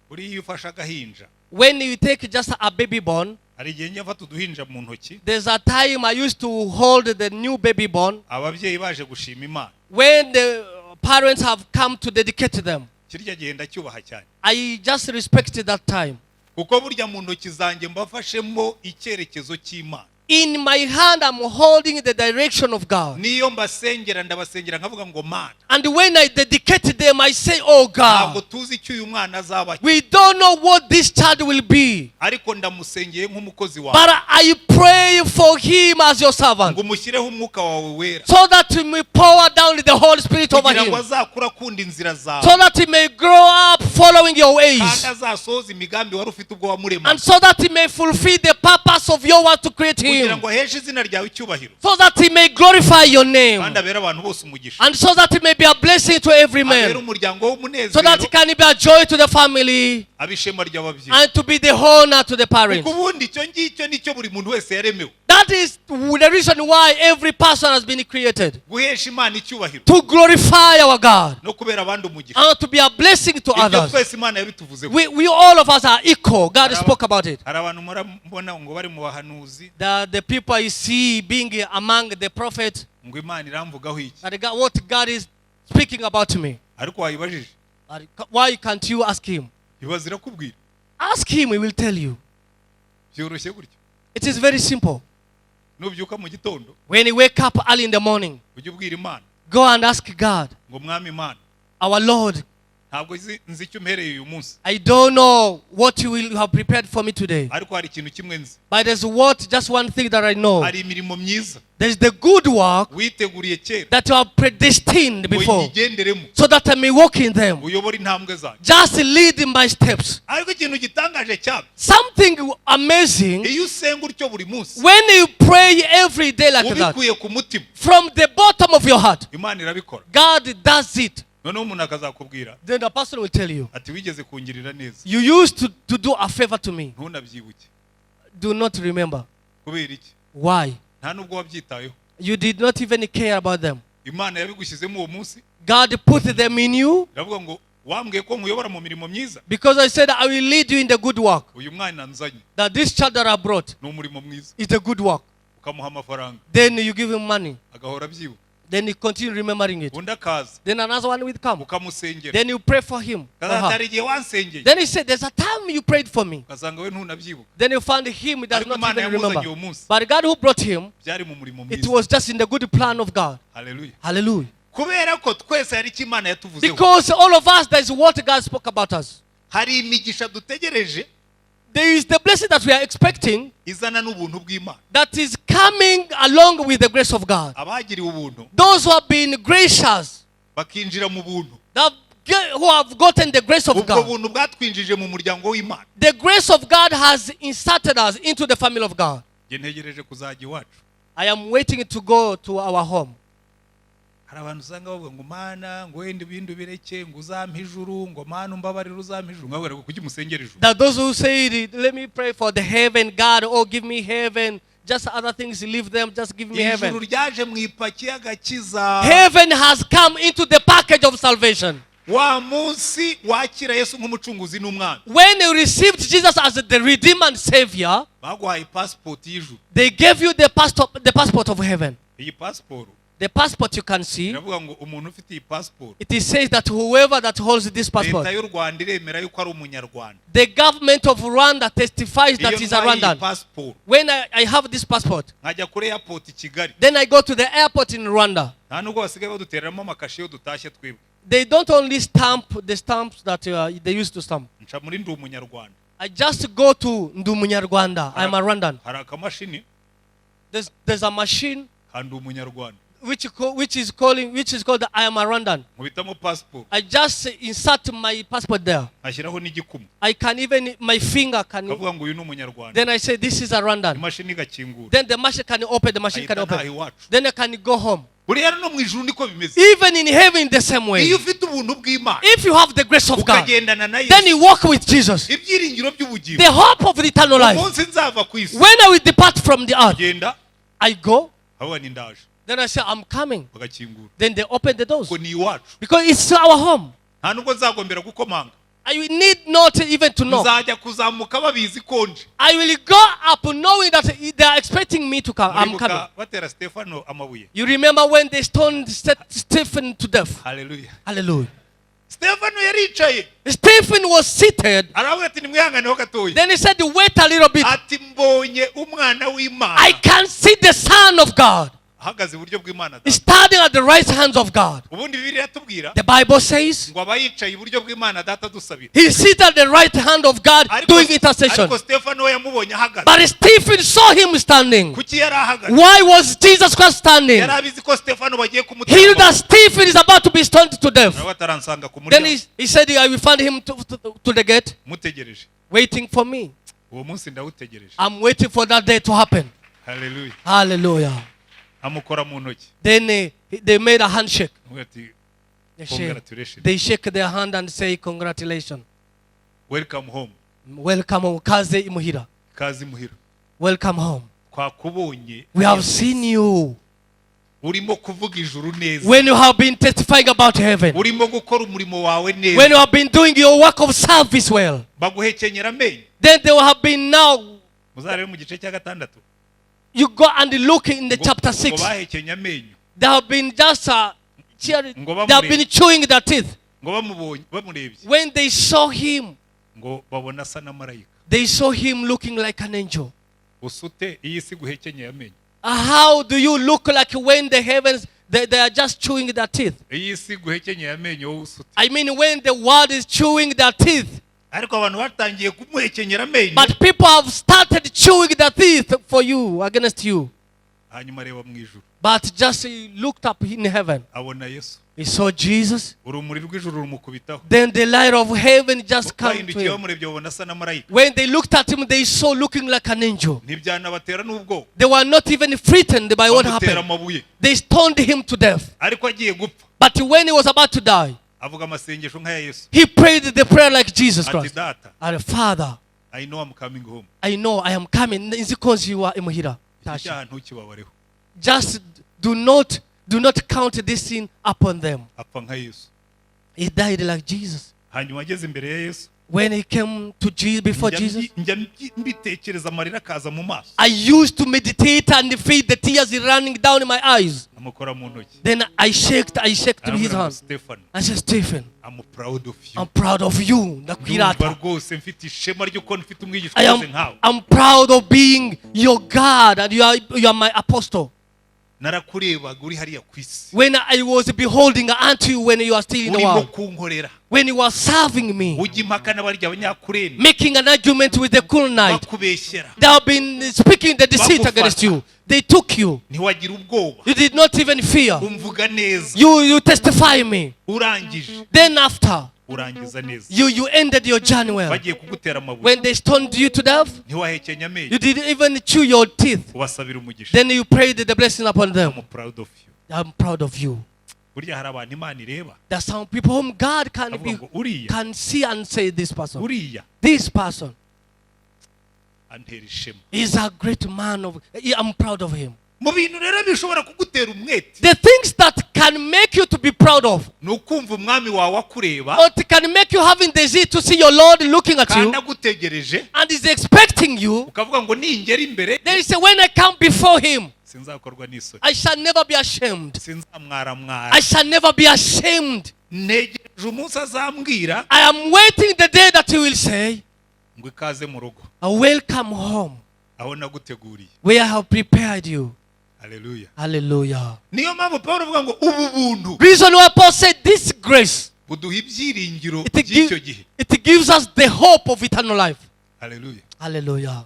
Buriya iyo ufashe agahinja, When you take just a baby born, hari igihe njya mfata uduhinja mu ntoki, there's a time I used to hold the new baby born. Ababyeyi baje gushima Imana, When the parents have come to dedicate them, kirya gihe ndacyubaha cyane. I just respected that time. Kuko burya mu ntoki zanjye mbafashemo icyerekezo cy'Imana. In my hand, I'm holding the direction of God. Niyo mbasengera, ndabasengera nkavuga ngo Mana, And when I dedicate them, I say, "Oh ntabwo God, tuzi icyo uyu mwana azaba, we don't know what this child will be, ariko ndamusengeye nk'umukozi wawe but I pray for him as your servant ngo umushyireho umwuka wawe wera, so that you may pour down the Holy Spirit over kugira ngo him, azakure akunda inzira zawe, so that he may grow up following your kandi ways, azasohoze imigambi wari ufite ubwo wamurema, and so that he may fulfill the purpose of your word to create kugira him, ngo aheshe izina ryawe icyubahiro, so that he may glorify your name, kandi abere abantu bose umugisha, and so that he may be a blessing to every abere man, umuryango so that w'umunezero, he can be a joy to the family abe ishema ry'ababyeyi." and to be the honor to the parents. Kuko ubundi icyo ngicyo nicyo buri muntu wese yaremewe. That is the reason why every person has been created, Guhesha Imana icyubahiro to glorify our God no kubera abandi umugisha. And to be a blessing to Ibyo others. twese Imana yabituvuzeho. We all of us are equal. God spoke about it. Hari abantu mpora mbona ngo bari mu bahanuzi, The people you see being among the prophets, ngo Imana iramvugaho iki, that God, what God is speaking about me. Ariko wayibajije? But why can't you ask Him? Ibaze irakubwira. Ask Him, He will tell you. Byoroshye gutyo. It is very simple. Nubyuka mu gitondo, When you wake up early in the morning, ujye ubwira Imana go and ask God, ngo Mwami Imana, "Our Lord, ntabwo nzi icyo umpereye uyu munsi, I don't know what you will have prepared for me today. Ariko hari ikintu kimwe nzi. But there's what, just one thing that I know. Hari imirimo myiza There's the good work witeguriye kera that you have predestined ngo before, nyigenderemo, so that I may walk in them. Uyobore intambwe zanjye." Just lead in my steps." Ariko ikintu gitangaje cyabyo, Something amazing, iyo usenga utyo buri munsi, when you pray every day like that, ubikuye ku mutima, from the bottom of your heart, Imana irabikora. God does it. Noneho umuntu akazakubwira Then the pastor will tell you, ati wigeze kungirira neza, "You used to do a favor to me." Ntunabyibuke. Do not remember. Kubera iki? Why? Nta nubwo wabyitayeho. You did not even care about them. Imana yabigushyizemo uwo munsi. God put them in you Iravuga ngo wambwiye ko nkuyobora mu mirimo myiza, because I said I will lead you in the good work. Uyu mwana nzanye That this child that I brought ni umurimo mwiza. Is the good work. Ukamuha amafaranga, Then you give him money. Agahora abyibuka. Then you continue remembering it. Undi akaza, Then another one will come. Ukamusengera. Then you pray for him or Kaza her. hari igihe wansengeye. Then he said, "There's a time you prayed for me." Ugasanga we ntunabyibuka. Then you find him, he does Ariko not Imana even yamuzanye remember. uwo munsi. But God who brought him, Byari mu murimo it mwiza. Was just in the good plan of God. Haleluya. Hallelujah. Kubera ko twese hari icyo Imana yatuvuzeho. Because all of us, there's what God spoke about us. Hari imigisha dutegereje There is the blessing that we are expecting izana n'ubuntu bw'Imana. That is coming along with the grace of God. Abagiriwe ubuntu Those who have been gracious, bakinjira mu buntu, who have gotten the grace of ubwo God. buntu bwatwinjije mu muryango w'Imana. The grace of God has inserted us into the family of God. Njye ntegereje kuzajya iwacu. I am waiting to go to our home. Hari abantu usanga bavuga ngo Mana, ngo wenda ibindi ubireke, ngo uzampe ijuru, ngo Mana umbabarire uzampe ijuru. Nkabwira ngo kuki musengera ijuru? That those who say, "Let me pray for the heaven, God, oh, give me heaven. Just other things, leave them, just give me Ijuru heaven." ryaje mu ipaki y'agakiza. Heaven has come into the package of salvation. Wa munsi wakira Yesu nk'umucunguzi n'umwami, When you received Jesus as the Redeemer and Savior, baguhaye pasipoti y'ijuru. They gave you the passport of heaven. Iyi pasiporo The passport you can see, iravuga ngo umuntu ufite iyi pasiporo, it is says that whoever that holds this passport, leta y'u Rwanda iremera yuko ari umunyarwanda. The government of Rwanda testifies that Iyo he's a ntwaye iyi Rwandan. pasiporo, When I have this passport, nkajya kuri airport i Kigali, then I go to the airport in Rwanda. Nta nubwo basigaye badutereramo amakashe iyo dutashye twebwe. They don't only stamp the stamps that they used to stamp. Nca muri ndi umunyarwanda. I just go to Ndumunyarwanda. I'm a Rwandan. Hari akamashini There's a machine ka ndi umunyarwanda. which is calling which is called the I am a Rwandan. Nkubitamo pasiporo, I just insert my passport there. nkashyiraho n'igikumwe, I can even my finger can. nkavuga ngo uyu ni umunyarwanda. Then I say, "This is a Rwandan." Imashini igakingura. Then the machine can open. The machine Ahita can ntaha open. iwacu. Then I can go home. Buriya no mu ijuru niko bimeze. Even in heaven, the same way. Iyo ufite ubuntu bw'Imana, If you have the grace of God, ukagendana na then Yesu, you walk with Jesus. Ibyiringiro by'ubugingo, The hope of the eternal life. umunsi nzava ku isi, When I will depart from the earth, genda, I go. avuga ni ndaje, Then I say, "I'm coming." bagakingura. Then they open the doors. Ngo ni iwacu. Because it's our home. Nta nubwo nzagombera gukomanga. I will need not even to knock. Nzajya kuzamuka babizi konje. I will go up knowing that they are expecting me to come. I'm coming. Muribuka batera Stefano amabuye? You remember when they stoned Stephen to death? Haleluya. Hallelujah. Stefano yaricaye. Stephen was seated. Aravuga ati nimwihanganeho gatoya. Then he said, "Wait a little bit. Ati mbonye umwana w'Imana I can see the Son of God ahagaze iburyo bw'Imana Data." standing at the right hands of God. Ubundi Bibiliya iratubwira The Bible says ngo aba yicaye iburyo bw'Imana Data dusabira. he sits at the right hand of God Ariko doing intercession. ariko Stefano we yamubonye ahagaze. But Stephen saw him standing. Kuki yari ahagaze? Why was Jesus Christ standing? Yari abizi ko Stefano bagiye He knew kumutera. that Stephen is about to be stoned to death. Nawe ataransanga ku Then muryango he said, "I will find him to the gate, mutegereje. Waiting for me." Uwo munsi ndawutegereje. I'm waiting for that day to happen. Haleluya. Hallelujah. Amukora mu ntoki. Then they made a handshake. Avuga ati They shake, congratulations, they shake their hand and say, "Congratulations. Welcome home. Welcome home. Kaze imuhira." Kazi muhira. Welcome home. Twakubonye We have seen you urimo kuvuga ijuru neza, when you have been testifying about heaven, urimo gukora umurimo wawe neza. when you have been doing your work of service well. Baguhekenyera amenyo. Then they will have been now. Muzarebe mu gice cya gatandatu. You go and look in the Ngo- chapter ngo 6. bahekenye amenyo. They have been just cheering. Ngo They have been chewing their teeth. Ngo bamubonye bamurebye, When they saw him, ngo babona asa na marayika. They saw him looking like an angel. Usute iyi si guhekenyeye amenyo? How do you look like when the heavens, they are just chewing their teeth? Iyi si guhekenyeye amenyo wowe usute? I mean, when the world is chewing their teeth, Ariko abantu batangiye kumuhekenyera amenyo, but people have started chewing their teeth for you, against you. Hanyuma areba mu ijuru, But just he looked up in heaven. Abona Yesu. He saw Jesus. Urumuri rw'ijuru rumukubitaho. Then the light of heaven just came to Bahindukiye him. bamurebye babona asa na marayika. When they looked at him, they saw looking like an angel. Ntibyanabatera n'ubwoba. They were not even frightened by what Bamutera happened. Amabuye. They stoned him to death. Ariko agiye gupfa, But when he was about to die, avuga amasengesho nk'aya Yesu. He prayed the prayer like Jesus Ati Christ. Data, And "Father, I know I'm coming home. I know I am coming. Nzi ko nziwa imuhira." Iki cyaha ntukibabareho. Just do not count this sin upon them. Apfa nka Yesu. He died like Jesus. Hanyuma ageze imbere ya Yesu, When he came to Jesus before njya Jesus, mbi- njya mbi- mbitekereza amarira akaza mu maso. I used to meditate and feel the tears running down in my eyes. Amubwira Mukora mu ntoki. Then I shaked his Aramubwira ngo, hand. "Stefano, I said, "Stephen, I'm proud of you. I'm proud of you." Ndumva Ndakwirata. rwose mfite ishema ry'uko mfite umwigishwa I umeze am nkawe. I'm proud of being your God and you are my apostle. Narakurebaga uri hariya ku isi, When I was beholding unto you when you are still in the urimo world, kunkorera, when you were serving me, ujya impaka n'abarya abanyakurene, making an argument with the Canaanite, bakubeshyera, they have been speaking the deceit against you. They took you. Ntiwagira ubwoba. You did not even fear. Umvuga neza. You testify me. Urangije, Then after, urangiza neza. you ended your journey well. Bagiye kugutera amabuye, When they stoned you to death, ntiwahekenya amenyo, you didn't even chew your teeth. ubasabira umugisha. Then you prayed the blessing upon them. I'm proud of you. I'm proud of you. Burya hari abantu Imana ireba, There are some people whom God can avuga be ngo uriya, can see and say, "This person, uriya this person antera ishema." is a great man of I'm proud of him." Mu bintu rero bishobora kugutera umwete, The things that can make you to be proud of, ni ukumva umwami wawe akureba, or it can make you having the zeal to see your Lord looking at you kandi agutegereje, and is expecting you. ukavuga ngo ningera imbere, Then you say, "When I come before him, sinzakorwa n'isoni, I shall never be ashamed. Sinzamwaramwara. I shall never be ashamed." Ntegereje umunsi azambwira I am waiting the day that he will say, ngo ikaze mu rugo, "Welcome home aho naguteguriye." where I have prepared you." Haleluya. Hallelujah. Niyo mpamvu Paul avuga ngo ubu buntu Reason why Paul said this grace, buduha ibyiringiro it, by'icyo gihe. it gives us the hope of eternal life. Haleluya. Hallelujah.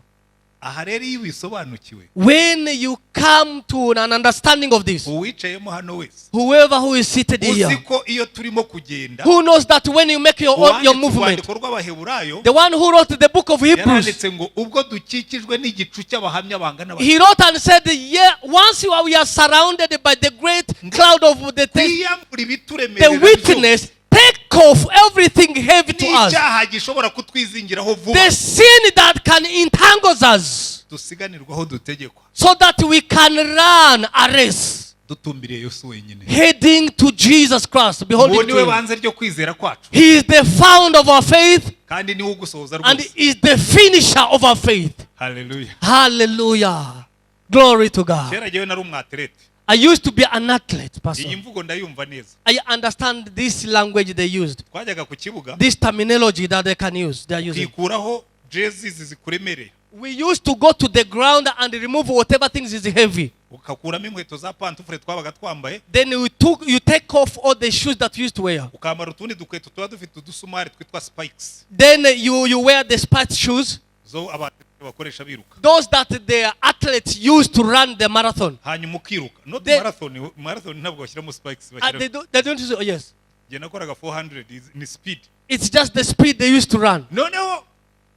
Aha rero iyo ubisobanukiwe, When you come to an understanding of this, uwicayemo hano wese, whoever who is seated uzi here, ko iyo turimo kugenda, who knows that when you make your uwanditse movement, urwandiko rw'Abaheburayo the one who wrote the book of Hebrews, yaranditse ngo ubwo dukikijwe n'igicu cy'abahamya bangana bati, he wrote and said, "Yeah, once we are surrounded by the great cloud of twiyambure the ibituremerera byose, witness, take off everything heavy to us, n'icyaha gishobora kutwizingiraho vuba, the sin that can entangle us, dusiganirwaho dutegekwa, so that we can run a race, dutumbiriye Yesu wenyine." heading to Jesus Christ, beholding Uwo to niwe him. banze ryo kwizera kwacu, He is the founder of our faith kandi niwe ugusohoza and rwose. is the finisher of our faith. Haleluya. Hallelujah. Glory to God. Kera jyewe nari umwaterete. I used to be an athlete, Iyi person. mvugo ndayumva neza. I understand this language they used, Twajyaga ku kibuga, this terminology that they can use. They are using. ukikuraho jezi zikuremereye, We used to go to the ground and remove whatever things is heavy. Ugakuramo inkweto za pantufure twabaga twambaye, Then you take off all the shoes that you used to wear. Ukambara utundi dukweto tuba dufite udusumari twitwa spikes, Then you wear the spiked shoes, zo abantu bakoresha biruka, those that the athletes used to run the marathon. Hanyuma ukiruka. Not marathon, marathon ntabwo bashyiramo spikes, bashyiramo They don't use, oh, yes. Njye nakoraga 400 ni speed. It's just the speed they used to run. Noneho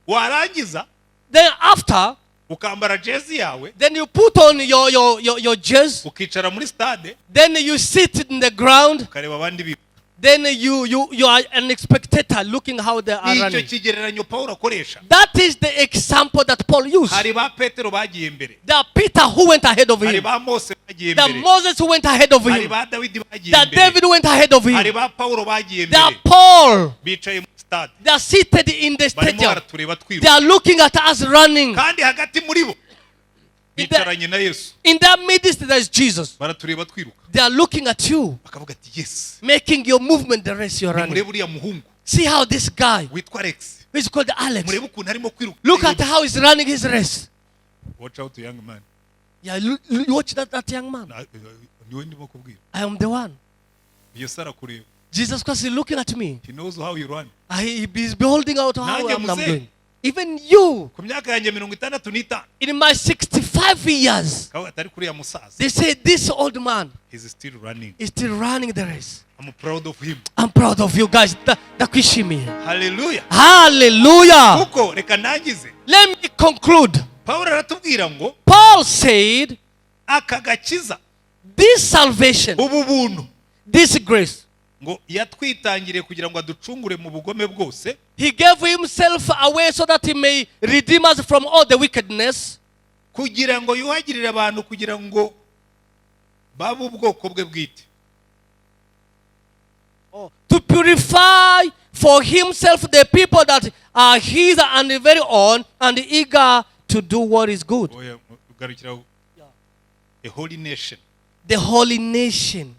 warangiza, Then after, ukambara jezi yawe, then you put on your jersey. Ukicara muri stade, Then you sit in the ground. ukareba abandi biruka. Then you are an spectator looking how they are Icyo running. kigereranyo Paul akoresha. That is the example that Paul used. Hari ba Petero bagiye mbere, There are Peter who went ahead of hari him. ba Mose bagiye There mbere, Moses who went ahead of hari him. ba Dawidi bagiye There mbere, David went ahead of hari him. ba Paulo bagiye There mbere, Paul. bicaye muri stade, They are seated in the barimo stadium. baratureba They twiruka, are looking at us running. kandi hagati muri bo bicaranye na Yesu. In their midst, there is Jesus. Baratureba twiruka, They are looking at you, bakavuga ati yes, making your movement the race you're running. murebe uriya muhungu See how this guy, witwa Alex, who is called Alex, murebe ukuntu arimo kwiruka. look at how he's running his race. Watch out, young man. Yeah, you watch that young man. Niwe ndimo kubwira. I am the one. Yesu arakureba. Jesus Christ is looking at me. He knows how you run. He's beholding out how Nanjye I'm muzehe. doing. Even you, Ku myaka yanjye 65, in my 65 years, kavuga atari kuriya musaza, they say this old man he's still running. Is still running the race. I'm proud of him. I'm proud of you guys. Ndakwishimiye. Haleluya. Hallelujah. Kuko reka nangize. Let me conclude. Pawulo aratubwira ngo Paul said, aka gakiza, this salvation, ubu buntu, this grace, ngo yatwitangiriye kugira ngo aducungure mu bugome bwose, he gave himself away so that he may redeem us from all the wickedness, kugira ngo yuhagirire abantu kugira ngo babe ubwoko bwe bwite, to purify for himself the people that are his and very own and eager to do what is good. Oya, ugarukira aho. A holy nation. The holy nation.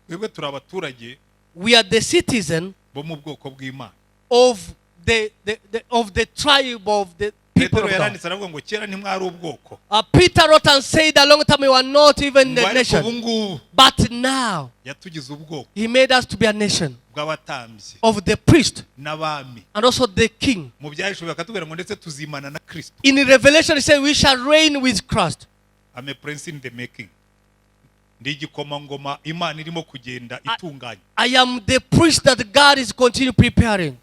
Twebwe turi abaturage We are the citizen bo mu bwoko bw'Imana. of the tribe of the people Petero of God. yaranditse aravuga ngo kera ntimwari ubwoko, Peter wrote and said a long time we were not even ngo the ariko ubu nation. ngubu But now yatugize ubwoko he made us to be a nation bw'abatambyi of the priest n'abami. And also the king. Mu Byahishuwe bakatubwira ngo ndetse tuzimana na Kristo. In Revelation, he said we shall reign with Christ. I'm a prince in the making. Ndi igikomangoma Imana irimo kugenda itunganya. I am the priest that God is continue preparing.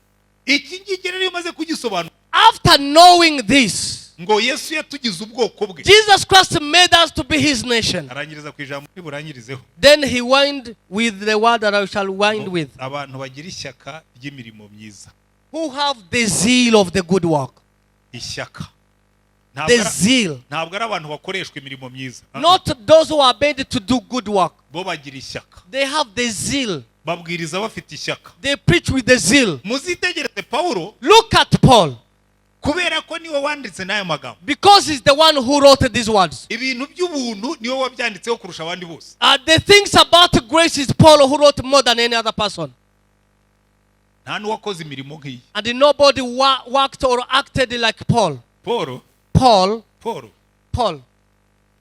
Iki ngiki rero iyo umaze kugisobanura, After knowing this, ngo Yesu yatugize ubwoko bwe, Jesus Christ made us to be his nation. Arangiriza ku ijambo riburangirizeho. Then he wind with the word that I shall wind with. Abantu bagira ishyaka ry'imirimo myiza. Who have the zeal of the good work. Ishyaka. Ntabwo The zeal. Ntabwo ari abantu bakoreshwa imirimo myiza. Not those who are made to do good work. Bo bagira ishyaka. They have the zeal. Babwiriza bafite ishyaka. They preach with the zeal. Muzitegereze Pawulo, Look at Paul. Kubera ko niwe wanditse n'ayo magambo. Because he's the one who wrote these words. Ibintu by'ubuntu niwe wabyanditseho kurusha abandi bose. The things about grace is Paul who wrote more than any other person. Nta n'uwakoze imirimo nk'iyi. And nobody worked or acted like Paul. Paul. Paul, Paul, Paul.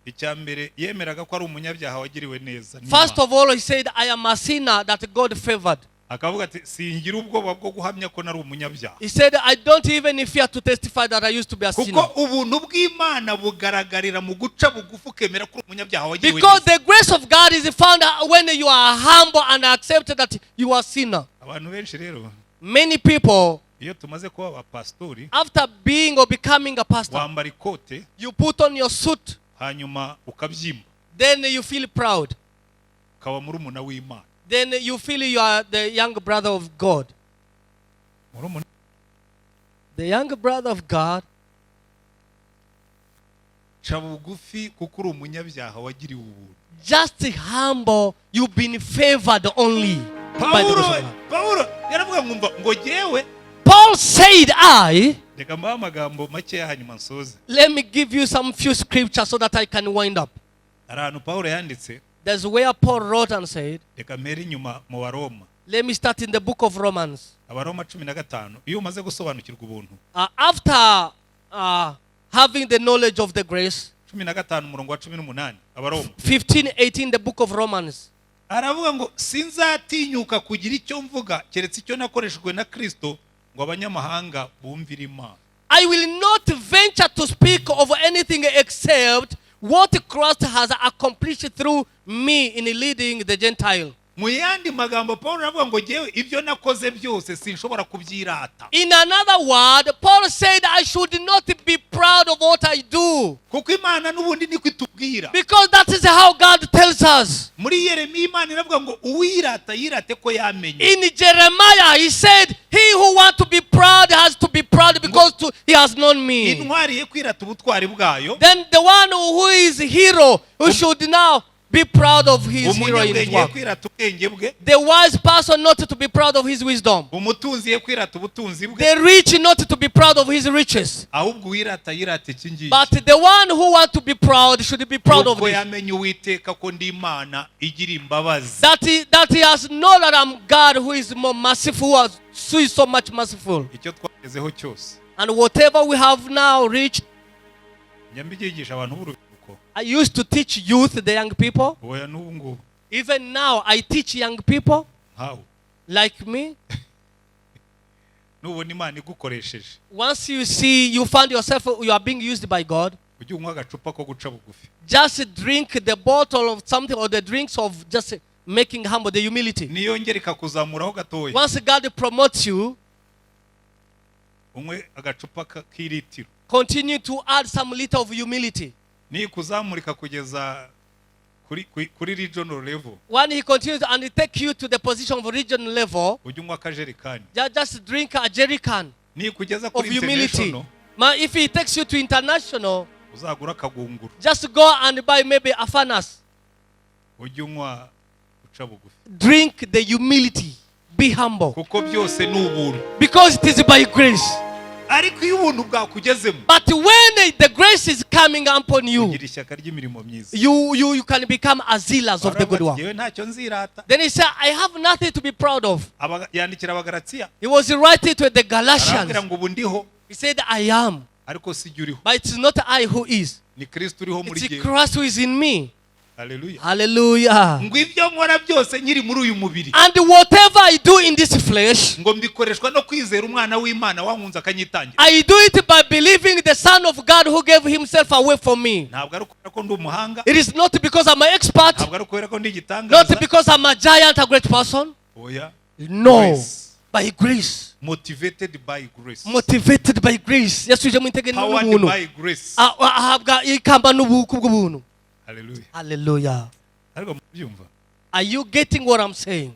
Icya mbere yemeraga ko ari umunyabyaha wagiriwe neza n'Imana. First of all, he said, "I am a sinner that God favored." Akavuga ati singira ubwoba bwo guhamya ko nari umunyabyaha. He said, "I don't even fear to testify that I used to be a Kuko sinner." ubuntu bw'Imana bugaragarira mu guca bugufi ukemera ko uri umunyabyaha wagiriwe Because neza. The grace of God is found when you are humble and accept that you are a sinner. Abantu benshi rero, Many people, iyo tumaze kuba abapasitori, after being or becoming a pastor, wambara ikote, you put on your suit, hanyuma ukabyimba, then you feel proud. Ukaba murumuna w'Imana. Then you feel you are the young brother of God. Murumuna. The young brother of God. Ca bugufi kuko uri umunyabyaha wagiriwe ubuntu. Just humble, you've been favored only by the Pawulo, grace of God. Pawulo yaravuga ngo umva ngo jyewe, Paul said, I, reka mbahe amagambo makeya hanyuma nsoze. Let me give you some few scriptures so that I can wind up. Hari ahantu Pawulo yanditse. There's where Paul wrote and said, Reka mpere inyuma mu Baroma. Let me start in the book of Romans. Abaroma 15. Iyo umaze gusobanukirwa ubuntu, After having the knowledge of the grace, 15 umurongo wa 18, Abaroma, 15, 18, the book of Romans. Aravuga ngo sinzatinyuka kugira icyo mvuga keretse icyo nakoreshejwe na Kristo ngo abanyamahanga bumvire Imana. I will not venture to speak of anything except what Christ has accomplished through me in leading the Gentile. Mu yandi magambo Paul aravuga ngo ngewe ibyo nakoze byose sinshobora kubyirata. In another word, Paul said, "I should not be proud of what I do." Kuko Imana n'ubundi niko itubwira. Because that is how God tells us. Muri Yeremiya Imana iravuga ngo uwirata yirate ko yamenye. In Jeremiah, he said, "He who wants to be proud has to be proud because he has known me." Intwari ye kwirata ubutwari bwayo. Then the one who is hero, who should now be proud of his hero in his Umunyabwenge ye work. Kwirata ubwenge bwe. The wise person not to be proud of his wisdom. Umutunzi ye kwirata ubutunzi bwe. The rich not to be proud of his riches. Ahubwo uwirata yirata iki ngiki, But the one who wants to be proud should be proud of nuko this. yamenye Uwiteka ko ndi Imana igira imbabazi. That he has known that I'm God who is more merciful, who is so much merciful. Icyo twagezeho cyose, And whatever we have now reached, njya mbyigisha abantu b'urubyiruko. I used to teach youth, the young people. Oya n'ubu ngubu. Even now, I teach young people Nkawe, like me. nubona Imana igukoresheje, Once you see, you find yourself, you are being used by God, ujye unywa agacupa ko guca bugufi. Just drink the bottle of something or the drinks of just making humble, the humility. Niyongera ikakuzamuraho gatoya, Once God promotes you, unywe agacupa ka- k'iritiro. Continue to add some little of humility. Nikuzamura ikakugeza kuri, kuri, kuri regional level, When he continues and he take you to the position of region level, ujye unywa akajerekani. just drink a jerry can Nikugeza of kuri humility. international, Man, if he takes you to international, uzagura akagunguru. Just go and buy maybe a furnace. Ujye unywa uca bugufi. Drink the humility. Be humble. Kuko byose ni ubuntu. Because it is by grace. Ariko iyo ubuntu bwakugezemo, But when the grace is coming upon you, ugira ishyaka ry'imirimo myiza. you can become a zealous of the good work. Yewe ntacyo nzirata. Then he said, "I have nothing to be proud of." Yandikira Abagaratiya. He was writing to the Galatians. Arababwira ngo ubu ndiho, He said, "I am, ariko si jye uriho, but it's not I who is. ni Kristo uriho muri It's jyewe. Christ who is in me." Haleluya. Hallelujah. Ngo ibyo nkora byose nkiri muri uyu mubiri, And whatever I do in this flesh, ngo mbikoreshwa no kwizera umwana w'Imana wankunze akanyitangira. I do it by believing the Son of God who gave himself away for me. Ntabwo ari ukubera ko ndi umuhanga, It is not because I'm an expert, ntabwo ari ukubera ko ndi igitangaza. Not because I'm a giant, a great person. Oya. No. Grace. By grace. Motivated by grace. Motivated by grace. Yasubije mu intege Powered n'ubuntu. by grace. Ahabwa ikamba n'ubuku bw'ubuntu. Haleluya. Hallelujah. Ariko mubyumva? Are you getting what I'm saying?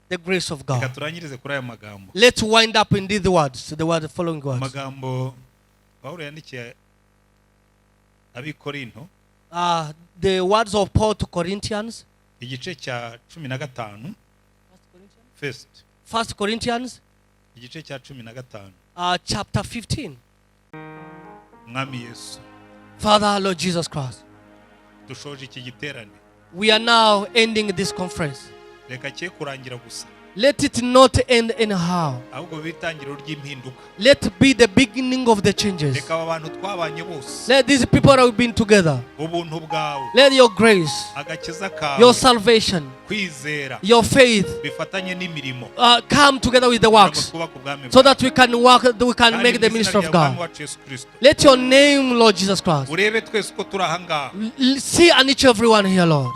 The grace of Reka God. turangirize kuri aya magambo. Let's wind up in these words, the following words. Amagambo Pawulo yandikiye Abikorinto, The words of Paul to Corinthians. Igice cya 15, first. First Corinthians, Igice cya 15. Chapter 15. Mwami Yesu, Father, Lord Jesus Christ, dushoje iki giterane. We are now ending this conference. Reka cye kurangira gusa, Let it not end anyhow. Ahubwo bibe itangiriro ry'impinduka. Let be the beginning of the changes. Reka aba bantu twabanye bose, Let these people that we've been together, ubuntu bwawe, let your grace, agakiza kawe, your salvation, kwizera your faith bifatanye n'imirimo, come together with the kugira ngo works twubake ubwami so bwawe. that we can work, we can Kandi make the mu izina ministry of rya Mwami God. wacu Yesu Kristo, Let your name, Lord Jesus Christ, urebe twese uko turi aha ngaha. See and each everyone here, Lord.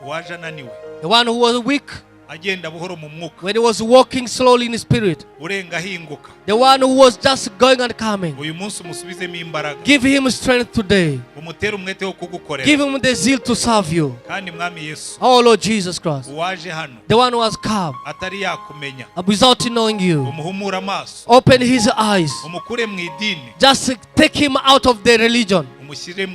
Uwaje ananiwe, The one who was weak agenda buhoro mu mwuka, when he was walking slowly in spirit, urenga ahinguka, the one who was just going and coming. Uyu munsi umusubizemo imbaraga. Give him strength today. Umutere umwete wo kugukorera. Give him the zeal to serve you. Kandi Mwami Yesu, Oh, Lord Jesus Christ, uwaje hano the one who has come atari yakumenya, without knowing you, umuhumure amaso, open his eyes. Umukure mu idini, Just take him out of the religion umushyire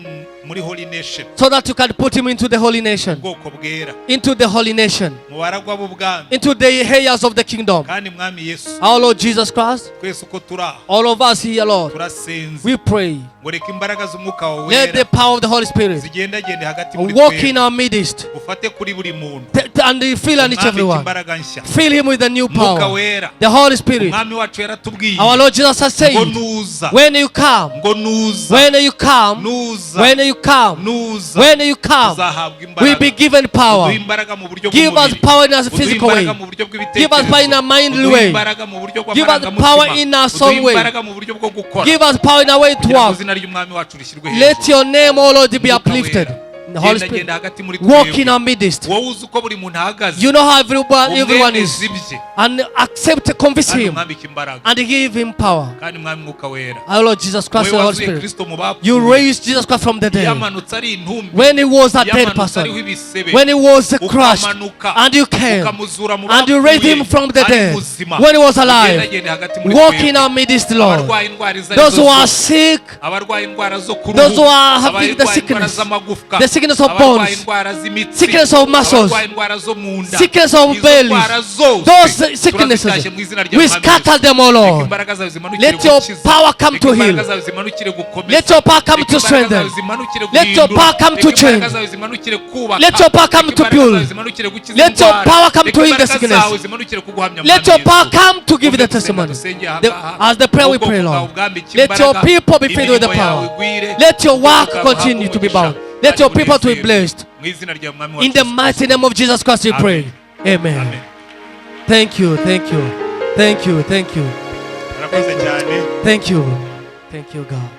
muri holy nation, so that you can put him into the holy nation, ubwoko bwera, into the holy nation, mu baragwa b'ubwami. Into the heirs of the kingdom. Kandi Mwami Yesu, Our Lord Jesus Christ, twese uko turi aha, all of us here, Lord, turasenze we pray. Ngo reka imbaraga z'umwuka wawe Let the wera power of the Holy Spirit zigendagende hagati muri walk in twebwe, our midst ufate kuri buri muntu, and fill on each umwambike everyone. Imbaraga nshya. Fill him with the new Mwuka power. wera, The Holy Spirit. Umwami wacu yaratubwiye Our Lord Jesus has ngo said, nuza, when you come, ngo nuza, when you come, nuza, when you come, nuza, when you come, uzahabwa we'll be imbaraga. Given power. Uduhe imbaraga mu buryo Give us bw'umubiri. power in a Uduhe physical way. imbaraga mu buryo Give us power in a bw'ibitekerezo. mindly Uduhe way. imbaraga mu buryo Give us power in our bw'amarangamutima. soul Uduhe way. imbaraga mu buryo bwo gukora, Give us power in our way to kugira ngo work. izina ry'umwami wacu rishyirwe Let hejuru. your name, O Lord, be Mwuka uplifted. wera, The Holy genda Spirit, genda hagati muri walk in twebwe. our midst. Wowe uzi uko buri muntu ahagaze, You know how everyone is. umwemeze ibye, And accept, convince kandi him, umwambike imbaraga. And give him power. Kandi Mwami Mwuka wera, Our Lord Jesus Christ, wowe the Holy wazuye Spirit. Kristo mu You bapfuye, raised Jesus Christ from the dead. Yamanutse ari intumbi, When he was a dead yamanutse person, ariho ibisebe, when he was crushed, ukamanuka, and you came, ukamuzura mu and you raised him bapfuye from the ari dead muzima. when he was alive. Ugendagende hagati muri Walk in twebwe. our midst, Lord. Abarwaye indwara izo Those arizo who are zose, sick, abarwaye indwara zo ku those ruhu, who are having the abarwaye indwara sickness, z'amagufwa, the sickness of abarwaye bones, indwara z'imitsi, sickness of muscles, abarwaye indwara zo mu nda, sickness of izo bellies, ndwara zose those sicknesses, turazitashye mu izina rya we Mwami scatter Yesu. them, O Reka Lord. imbaraga zawe zimanukire Let your gukiza. Power come Reka to heal. imbaraga zawe zimanukire gukomeza. Let your power come Reka to imbaraga strengthen. zawe zimanukire Let your guhindura. power come Reka to change. imbaraga zawe zimanukire kubaka. Let your power come Reka to imbaraga zawe build. zimanukire gukiza Let your indwara. Power come Reka to heal the imbaraga sickness. zawe zimanukire kuguhamya Let Mwami your power Yesu. come to give Uve the gusenga testimony. dusengeye aha ngaha. As the prayer we Ubwoko pray, bwawe Lord. ubwambike Let your imbaraga. People be filled with the Imirimo yawe power. igwire. Let your work Ubwoko bwawe continue to be buhabwe bound. umugisha. Let your Kandi people to be bunezerwe. Blessed. Mu izina rya Mwami In wacu the Yesu mighty Kristo. Name of Jesus Christ, we pray. Amen. Amen. Thank you, thank you, thank you, thank you, Murakoze cyane. Thank you, thank you, God.